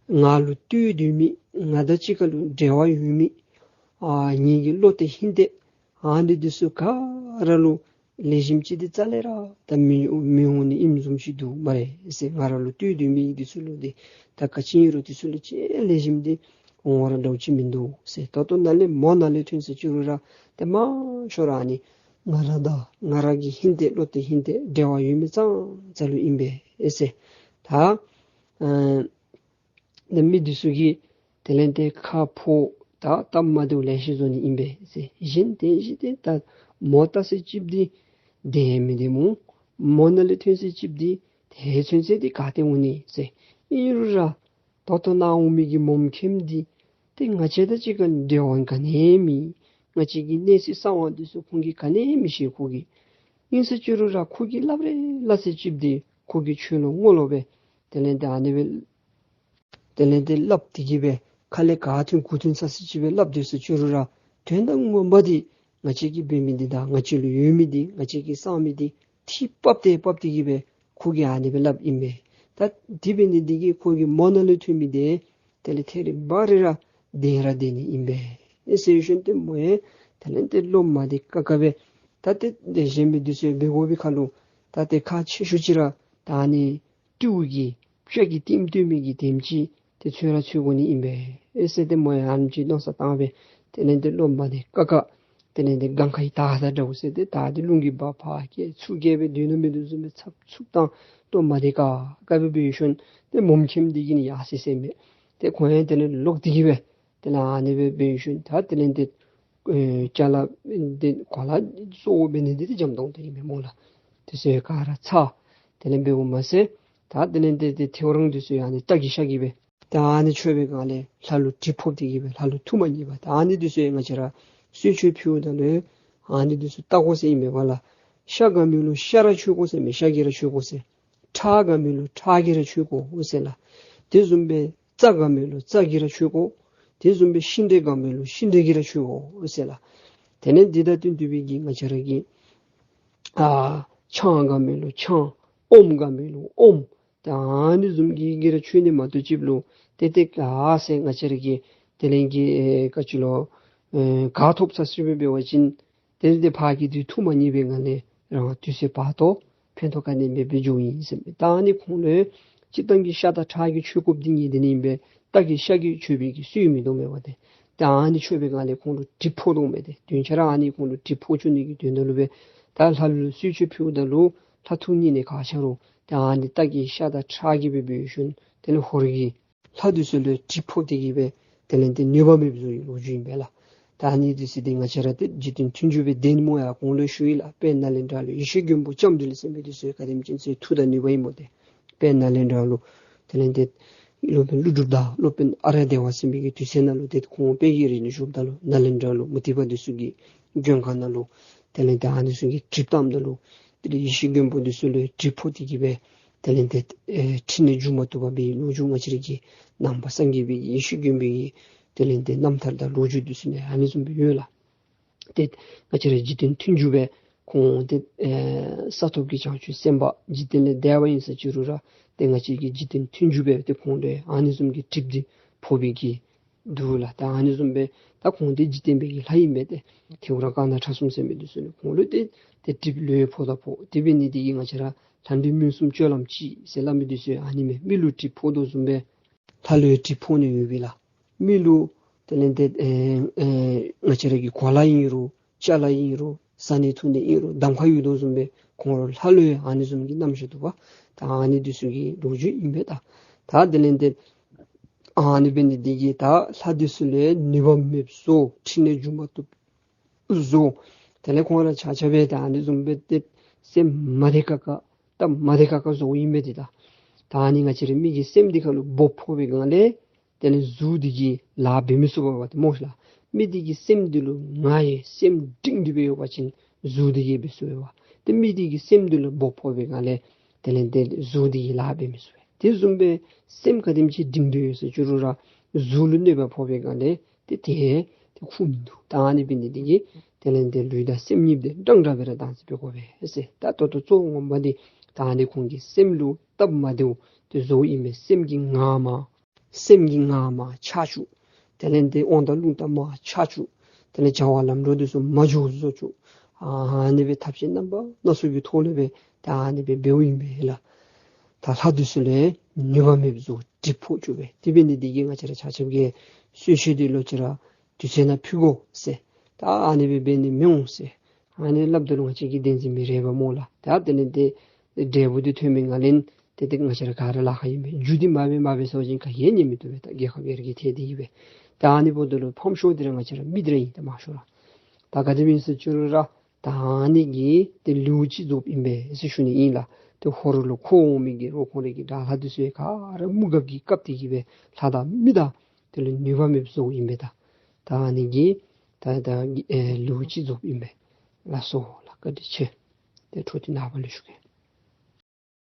ང་ལུ་ལྟོས་སྡོད་མི་ང་དང་གཅིག་ཁར་ལུ་འབྲེལ་བ་ཡོད་མི་ཨ་ངེ་གི་བློ་གཏད་ཧིང་གཏད་ཨ་ནི་འདི་ཚུ་ག་ར་ལུ་ལེགས་ཤོམ་ཅིག་འདི་རྩ་ལས་ར་ད་མི་མི་འོང་ནི་ཨིནམ་བཟུམ་ཅིག་འདུག་སྨ་རེ་ཟེར། ང་ར་ལུ་ལྟོས་སྡོད་མི་འདི་ཚུ་ལུ་འདི་ད་ག་ཅི་ཨིན་རུང་འདི་ཚུ་ལུ་ཅིག་ལེགས་ཤོམ་འདི་འོང་བ་ར་འདྲཝ་ཅིག་མིན་འདུག་ཟེར། ད་ལྟོ་ནཱ་ལས་མོ་ནཱ་ལས་ཐོན་ས་ཅི་རུང་ར་ཏེ་མང་ཤོས་ར་ཨ་ནི་ང་ར་དང་ང་ར་གི་ཧིང་གཏད་བློ་གཏད་ཧིང་གཏད་འབྲེལ་བ་ཡོད་མི་ཙང་ཙ་ལུ་ཨིན་པས་ཟེར། ད་ཨ་ད་མི་འདི་ཚུ་གིས་དེ་ལས་དེ་ཁ་ཕོ་ད་སྟབས་མ་བདེཝ་ལེ་ཤ་བཟོ་ནི་ཨིན་པས་ཟེར། གཞན་དེ་གཞན་དེ་ད་མོ་ལྟ་ས་ཅིག་འདི་དེ་མི་བདེ་སྨོ། མོ་ནཱ་ལས་ཐོན་ས་ཅིག་འདི་དེ་ཚུན་ཚོད་འདི་ག་ཏེ་འོང་ནི་ཟེར། ཨིན་རུང་ར་ད་ལྟོ་ནཱ་འོང་མི་གི་མོམ་མཁནམ་འདི་ཏེ་ང་བཅས་དང་གཅིག་ཁར་འབྲེལ་བ་ག་ནི་ཡང་མེད། ང་བཅས་ཀྱི་གནས་ཚུལ་གསང་བ་འདི་ཚུ་ཁོང་གིས་ག་ནི་ཡང་མི་ཤེས་ཁོ་གིས། ཨིན་ས་ཅི་རུང་ར་ཁོ་གིས་སླབ་རེ་སླབ་ས་ཅིག་འདི་ཁོ་གིས་ཆོས་ལུ་ངོ་ལོག་སྦེ་དེ་ལས་དེ་ཨ་ནི་སྦེ་དེ་ལས་དེ་སླབ་སྟེ་གི་སྦེ་ཁ་ལས་ག་ཐོན་གུ་ཐོན་ས་ས་ཅིག་སྦེ་སླབ་སྡོད་ས་ཅི་རུང་ར་དོན་དག་ངོ་མ་འདི་ང་བཅས་ཀྱིས་འབད་མི་འདི་དང་ང་བཅས་ལུ་ཡོད་མི་འདི་ང་བཅས་ཀྱིས་གསང་མི་འདི་ཐིག་ཕབ་སྟེ་ཕབ་སྟེ་གི་སྦེ་ཁོ་གིས་ཨ་ནི་སྦེ་སླབ་ཨིན་པས། ད་དེ་འབད་ནི་འདི་གིས་ཁོ་གི་མོ་ནཱ་ལས་ཐོན་མི་འདི་དེ་ལས་ཐད་རི་བ་རི་ར་བདེན་ར་བདེན་ནི་ཨིན་པས་ཨེ་ཟེར་ཞིནམ་ཏེ་མོ་ཡང་དེ་ལས་དེ་བློ་མ་བདེ་ཁག་ཁ་སྦེ་ད་ཏེ་དེ་གཞན་མི་འདི་ཚུ་འབད་དགོ་པའི་ཁར་ལུ་ད་ཏེ་ཁག་ཆེ་ཤོས་ཅིག་ར་ད་ཨ་ནི་སྤྲེའུ་གི་སྤྱ་གི་ལྟདམོ་སྟོན་མི་གི་དེམ་ཅིག་ཏེ་འཚོལ་ར་འཚོལ་དགོ་ནི་ཨིན་པས་ཨེ་ཟེར། ཏེ་མོ་ཡང་ཨ་ནེམ་ཅིག་མནོ་བསམ་བཏང་སྦེ་དེ་ལས་དེ་བློ་མ་བདེ་ཁག་ཁ་དེ་ལས་དེ་གངས་ཁའི་དར་དང་འདྲཝ་ཟེར་ཏེ་ད་དེ་རླུང་གིས་འབག་ཕར་བསྐྱལ་ཚུར་བསྐྱལ་སྦེ་སྡོད་ནུག་མི་འདི་བཟུམ་སྦེ་འཚབ་འཚུབ་དང་བློ་མ་བདེ་ཁག་ཁ་སྦེ་འབད་ཞིནམ་ཏེ་མོམ་མཁནམ་འདི་གིས་ནི་ཡར་སོ་ཡི་ཟེར་མས། ཏེ་ཁོང་ཡང་དེ་ལས་ལོག་སྟེ་གི་སྦེ་དེ་ལས་ཨ་ནི་སྦེ་འབད་ཞིནམ་ད་དེ་ལས་དེ་ཨེ་ཅ་ལ་དེ་གོ་ལ་གཙོ་བོ་འབད་ནི་འདི་ཏེ་འཇམ་ཏོང་ཏོ་ཨིན་མས་སྨོ་ལགས། དེ་ཚུ་ག་ར་ཚར། དེ་ལས་འབདཝ་མ་ཚད་ད་དེ་ལས་དེ་དེ་ཐེའུ་རང་འདི་ཚུ་ཡང་ཨ་ནི་སྟག་གི་ཤ་གིས་སྦེ་ད་ཨ་ནི་མཆོད་པའི་སྒང་ལས་ལྷ་ལུ་གྲི་ཕོག་སྟེ་གི་སྦེ་ལྷ་ལུ་ཐུགས་མ་མཉེས་པར་ད་ཨ་ནི་འདི་ཚུ་ཡང་ང་བཅས་ར་གསོལ་མཆོད་ཕུལཝ་ད་ལུ་ཨ་ནི་འདི་ཚུ་བལྟ་དགོ་ཟེར་ཨིན་མས་པ་ལགས། ཤ་དགའ་མི་ལུ་ཤ་ར་མཆོད་དགོ་ཟེར་མས། ཤ་གིས་ར་མཆོད་དགོ་ཟེར། ཁྲག་དགའ་མི་ལུ་ཁྲག་གིས་ར་མཆོད་དགོ་ཟེར་ལགས། དེ་བཟུམ་སྦེ་རྩྭ་དགའ་མི་ལུ་རྩྭ་གིས་ར་མཆོད་དགོ། དེ་བཟུམ་སྦེ་ཤིང་འབྲས་དགའ་མི་ལུ་ཤིང་འབྲས་ཀྱིས་ར་མཆོད་དགོ་ཟེར་ལགས། དེ་ལས་འདི་དང་བསྟུན་ཏེ་སྦེ་གི་ང་བཅས་ར་གི་ཨ་ཆང་དགའ་མི་ལུ་ཆང་། ཨོམ་དགའ་མི་ལུ་ཨོམ། ད་ཨ་ནི་བཟུམ་གྱི་གིས་ར་མཆོད་ནི་མ་གཏོགས་ཅིག་ལུ་ཏེ་ཏེ་ག་ཟེར་ང་བཅས་ར་གི་དེ་ལས་གི་ཨེ་ག་ཅི་ལོ་ཨེ་ག་ཐོབ་ས་ཅིག་སྦེ་འབད་བ་ཅིན་དེ་ལས་དེ་ཕར་གྱི་དུས་ཐུགས་མ་མཉེས་པའི་ངང་ལས་རང་དུས་ཚོད་བར་དོ་ཕན་ཐོགས་ག་ནི་མེདཔ་སྦེ་འགྱོཝ་ཨིན་ཟེར་མས། ད་ཨ་ནི་ཁོང་ལུ་སྤྱིར་བཏང་གི་ཤ་དང་ཁྲག་གི་མཆོད་དགོཔ་འདི་ངེས་བདེན་ཨིན་པས། སྟག་གི་ཤ་གིས་མཆོད་པའི་གི་སྲོལ་མིན་འདུག་མས་པ་ཏེ། ད་ཨ་ནི་མཆོད་པའི་སྒང་ལས་ཁོང་ལུ་གྲི་ཕོག་དོ་མས་ཏེ། དོན་ཆ་ར་ཨ་ནི་ཁོང་ལུ་གྲི་ཕོག་བཅུག་ནི་གི་དོན་དག་ལུ་སྦེ་ད་ལྷ་ལུ་གསོལ་མཆོད་ཕུལཝ་ད་ལུ་ལྷ་ཐུགས་མཉེས་ནི་ག་ཆ་རུང་ད་ཨ་ནི་སྟག་གི་ཤ་དང་ཁྲག་གིས་སྦེ་འབད་ཞིནམ་དེ་ལས་ཧོར་གྱི་ལྷ་འདི་ཚུ་ལུ་གྲི་ཕོག་སྟེ་གི་སྦེ་ དེ་ལས་ཏེ་ནུས་པ་མེདཔ་བཟོ་བའི་ལོ་རྒྱུས་ཨིན་པས་ལགས། ད་ཨ་ནི་འདི་ཚུ་འདི་ང་བཅས་ར་ཏེ་འཇིག་རྟེན་མཐུན་འཇུག་པའི་གདན་སྨོ་ཡ་གོང་ལུ་ཞུ་ཡི་ལགས། དཔལ་ནཱ་ལེནྡྲ་ལུ་ཡེ་ཤེས་མགོན་པོ་ལྕམ་དྲལ་ཟེར་མི་འདི་ཚུ་ག་དེམ་ཅིག་ཚུ་མཐུ་དང་ནུས་པ་ཨིན་སྨོ་ཏེ། དཔལ་ནཱ་ལེནྡྲ་ལུ་དེ་ལས་ཏེ་སློབ་དཔོན་ཀླུ་སྒྲུབ་དང་སློབ་དཔོན་ཨཱརྱ་དེ་བ་ཟེར་མི་གི་དུས་ཚོད་ནང་ལུ་ཏེ་ཁོང་དཔལ་གྱི་རི་ནང་བཞུགསཔ་ད་ལུ་ནཱ་ལེནྡྲ་ལུ་མུ་སྟེགས་པ་འདི་ཚུ་གི་མགོན་ཁང་ནང་ལུ་དེ་ལས་ཏེ་ཨ་ནི་ཚུ་གིས་གྲིབ་བཏངམ་ད་ལུ་དེ་ལས་ཡེ་ཤེས་མགོན་པོ་འདི་ཚུ་ལུ་གྲིབ་ཕོག་སྟེ་གི་སྦེ་དེ་ལས་ཏེ་ཨེ་ཁྲི་ནས་འགྱོ་མ་བཏུབ་པར་སྦེ་ལོ་རྒྱུས་ང་བཅས་ར་གི་ནང་པ་སངས་རྒྱས་པའི་ཡེ་ཤེས་མགོན་པོའི་དེ་ལས་ཏེ་རྣམ་ཐར་དང་ལོ་རྒྱུས་འདི་ཚུ་ནང་ཨ་ནི་བཟུམ་སྦེ་ཡོད་ལགས། ཏེ་ང་བཅས་ར་འཇིག་རྟེན་མཐུན་འཇུག་པའི་ཁོང་ཏེ་ཨེ་ས་ཐོབ་ཀྱི་བྱང་ཆུབ་སེམས་དཔའ་འཇིག་རྟེན་ལས་འདས་པ་ཨིན་ས་ཅི་རུང་ར་ཏེ་ང་བཅས་ཀྱི་འཇིག་རྟེན་མཐུན་འཇུག་པའི་ཏེ་ཁོང་ལུ་ཨ་ནི་བཟུམ་གྱི་གྲིབ་འདི་ཕོག་པའི་གི་འདུག་ལགས། ད་ཨ་ནི་བཟུམ་སྦེ་ད་ཁོང་འདི་འཇིག་རྟེན་པའི་གི་ལྷ་ཨིན་པས་ཏེ། ཐེའུ་རང་ཀ་ན་ཁྲ་གསུམ་ཟེར་མི་འདི་ཚུ་ནི་ཁོང་ལུ་ཏེ་ཏེ་གྲིབ་ལོས་ཕོག་དང་ཕོག། དེ་འབད་ནི་འདི་གིས་ང་བཅས་ར་ལྷ་འདྲེ་མུན་གསུམ་སྤྱོད་ལམ་གཅིག་ཟེར་སླབ་མི་འདི་ཚུ་ཨ་ནི་མས། མི་ལུ་གྲིབ་ཕོག་དོ་བཟུམ་སྦེ་ལྷ་ལུ་ཡང་གྲིབ་ཕོག་ནི་ཡོད་པས་ལགས། མི་ལུ་དེ་ལས་ཏེ་ཨེ་ཨེ་ང་བཅས་ར་གི་གོ་ལ་ཨིན་རུང་ཅ་ལ་ཨིན་རུང་བཟའ་ནི་འཐུང་ནི་ཨིན་རུང་གདམ་ཁ་ཡོད་དོ་བཟུམ་སྦེ་ཁོང་ལྷ་ལུ་ཡང་ཨ་ནི་བཟུམ་གྱི་རྣམ་ཤེས་འདུག་པ། ད་ཨ་ནི་འདི་ཚུ་གི་ལོ་རྒྱུས་ཨིན་པས་ད། ད་དེ་ལས་ཏེ་ཨ་ནི་འབད་ནི་འདི་གིས་ད་ལྷ་འདི་ཚུ་ལུ་ནུས་པ་མེདཔ་བཟོ། ཁྲི་ནས་འགྱོ་མ་བཏུབ་བཟོ། དེ་ལས་ཁོང་ར་ཆ་ཁྱབ་སྦེ་ད་ཨ་ནི་བཟུམ་སྦེ་ཏེ་སེམས་མ་བདེ་ཁག་ཁ་སྟབས་མ་བདེ་ཁག་ཁ་བཟོཝ་ཨིན་པས་ཏེ་ད། ད་ཨ་ནི་ང་བཅས་ར་མི་གི་སེམས་འདི་ཁ་ལུ་སྦོབ་ཕོག་པའི་སྒང་ལས་དེ་ལས་གཟུགས་འདི་གིས་ལཱ་འབད་མི་ཚུགས་པས་ཏེ་སྨོ་ལགས། མི་འདི་གི་སེམས་འདི་ལུ་ང་ཡི་སེམས་སྒྲིང་སྒྲི་སྦེ་ཡོད་པ་ཅིན་གཟུགས་འདི་གིས་འབད་ཚུགས་པས། ཏེ་མི་འདི་གི་སེམས་འདི་ལུ་སྦོབ་ཕོག་པའི་སྒང་ལས་དེ་ལས་ཏེ་གཟུགས་འདི་གིས་ལཱ་འབད་མི་ཚུགས་པས། དེ་བཟུམ་སྦེ་སེམས་ག་དེམ་ཅིག་སྒྲིང་སྒྲི་ཡོད་ཟེར་ཅི་རུང་ར་གཟུགས་ལུ་གནོད་པ་ཕོག་པའི་སྒང་ལས་ཏེ་དེ་ཏེ་ཁུག་མི་འདུག། ད་ཨ་ནི་འབད་ནི་འདི་གིས་དེ་ལས་ཏེ་ལུས་དང་སེམས་གཉིས་འདི་འདྲན་འདྲ་སྦེ་ར་བདག་འཛིན་འབད་དགོ་པས་ཟེར། ད་ད་ལྟོ་གཙོ་བོ་ངོ་མ་འདི་ད་ཨ་ནི་ཁོང་གི་སེམས་ལུ་སྟབས་མ་བདེཝ་ཏེ་བཟོཝ་ཨིན་པས། སེམས་ཀྱི་ངར་མ་སེམས་ཀྱི་ངར་མ་ཆག་བཅུག། དེ་ལས་ཏེ་དབང་ཐང་རླུང་རྟ་མར་ཆག་བཅུག། དེ་ལས་བྱ་བ་ལམ་འགྲོ་འདི་ཚུ་མ་འགྱོ་བཟོ་བཅུག། ཨ་ནི་སྦེ་ཐབས་ཤེས་རྣམ་པ་སྣ་ཚོགས་ཀྱི་ཐོག་ལས་སྦེ་ད་ཨ་ནི་སྦེ་འབདཝ་ཨིན་པས་ལགས། ད་ལྷ་འདི་ཚུ་ལུ་ནུས་པ་མེདཔ་བཟོ་གྲིབ་ཕོག་བཅུག་པས། དེ་འབད་ནི་འདི་གིས་ང་བཅས་ར་ཆ་ཁྱབ་ཀྱིས་གསོལ་མཆོད་འདི་ལོག་ཅི་ར་དུས་ཚོད་ནང་ཕུལ་དགོ་ཟེར། ད་ཨ་ནི་སྦེ་འབད་ནི་མི་འོང་ཟེར། ཨ་ནི་སླབ་ད་ལུ་ང་བཅས་ཀྱིས་བདེན་འཛིན་མི་རེ་བས་སྨོ་ལགས། ད་དེ་ལས་ཏེ་འབྲས་བུ་འདི་ཐོན་མི་ང་ལས་ཏེ་ཏེ་ང་བཅས་ར་ག་ར་ལཱ་ཁག་ཨིན་པས། རྒྱུ་འདི་མ་འབད་མ་འབད་ཟེར་བ་ཅིན་ག་ཡང་ཉན་མི་བཏུབ་པས། ད་རྒྱལ་ཁབ་ཡར་རྒྱས་ཐལ་ཏེ་ཡོད་པས། ད་ཨ་ནི་འབདཝ་ད་ལུ་ཕམ་ཤོས་འདི་ར་ང་བཅས་ར་མི་འདི་ར་ཨིན། ད་མང་ཤོས་ར་ད་ག་དེ་སྦེ་ཨིན་ཟེར་ཅི་རུང་ར་ད་ཨ་ནི་གི་ཏེ་ལེའུ་གཅིག་རྫོགསཔ་ཨིན་པས་ཟེར་ཞུ་ནི་ཨིན་ལགས། ཏེ་ཧོར་ལུ་འཁོར་འོང་མི་གི་རོགས་ཁོང་རའི་གི་དགྲ་ལྷ་འདི་ཚུ་ཡང་ག་ར་དམུ་གབ་ཀྱིས་བཀབ་སྟེ་གི་སྦེ་ལྷ་དང་མི་དང་དེ་ལས་ནུས་པ་མེདཔ་བཟོཝ་ཨིན་པས་ད། ད་ཨ་ནི་གི་ད་ད་ཨེ་ལེའུ་གཅིག་རྫོགསཔ་ཨིན་པས། ལགས་སོ་ལགས། བཀའ་དྲིན་ཆེ། ཏེ་འཕྲོ་འདི་ནངས་པ་ལུ་ཞུ་གེ།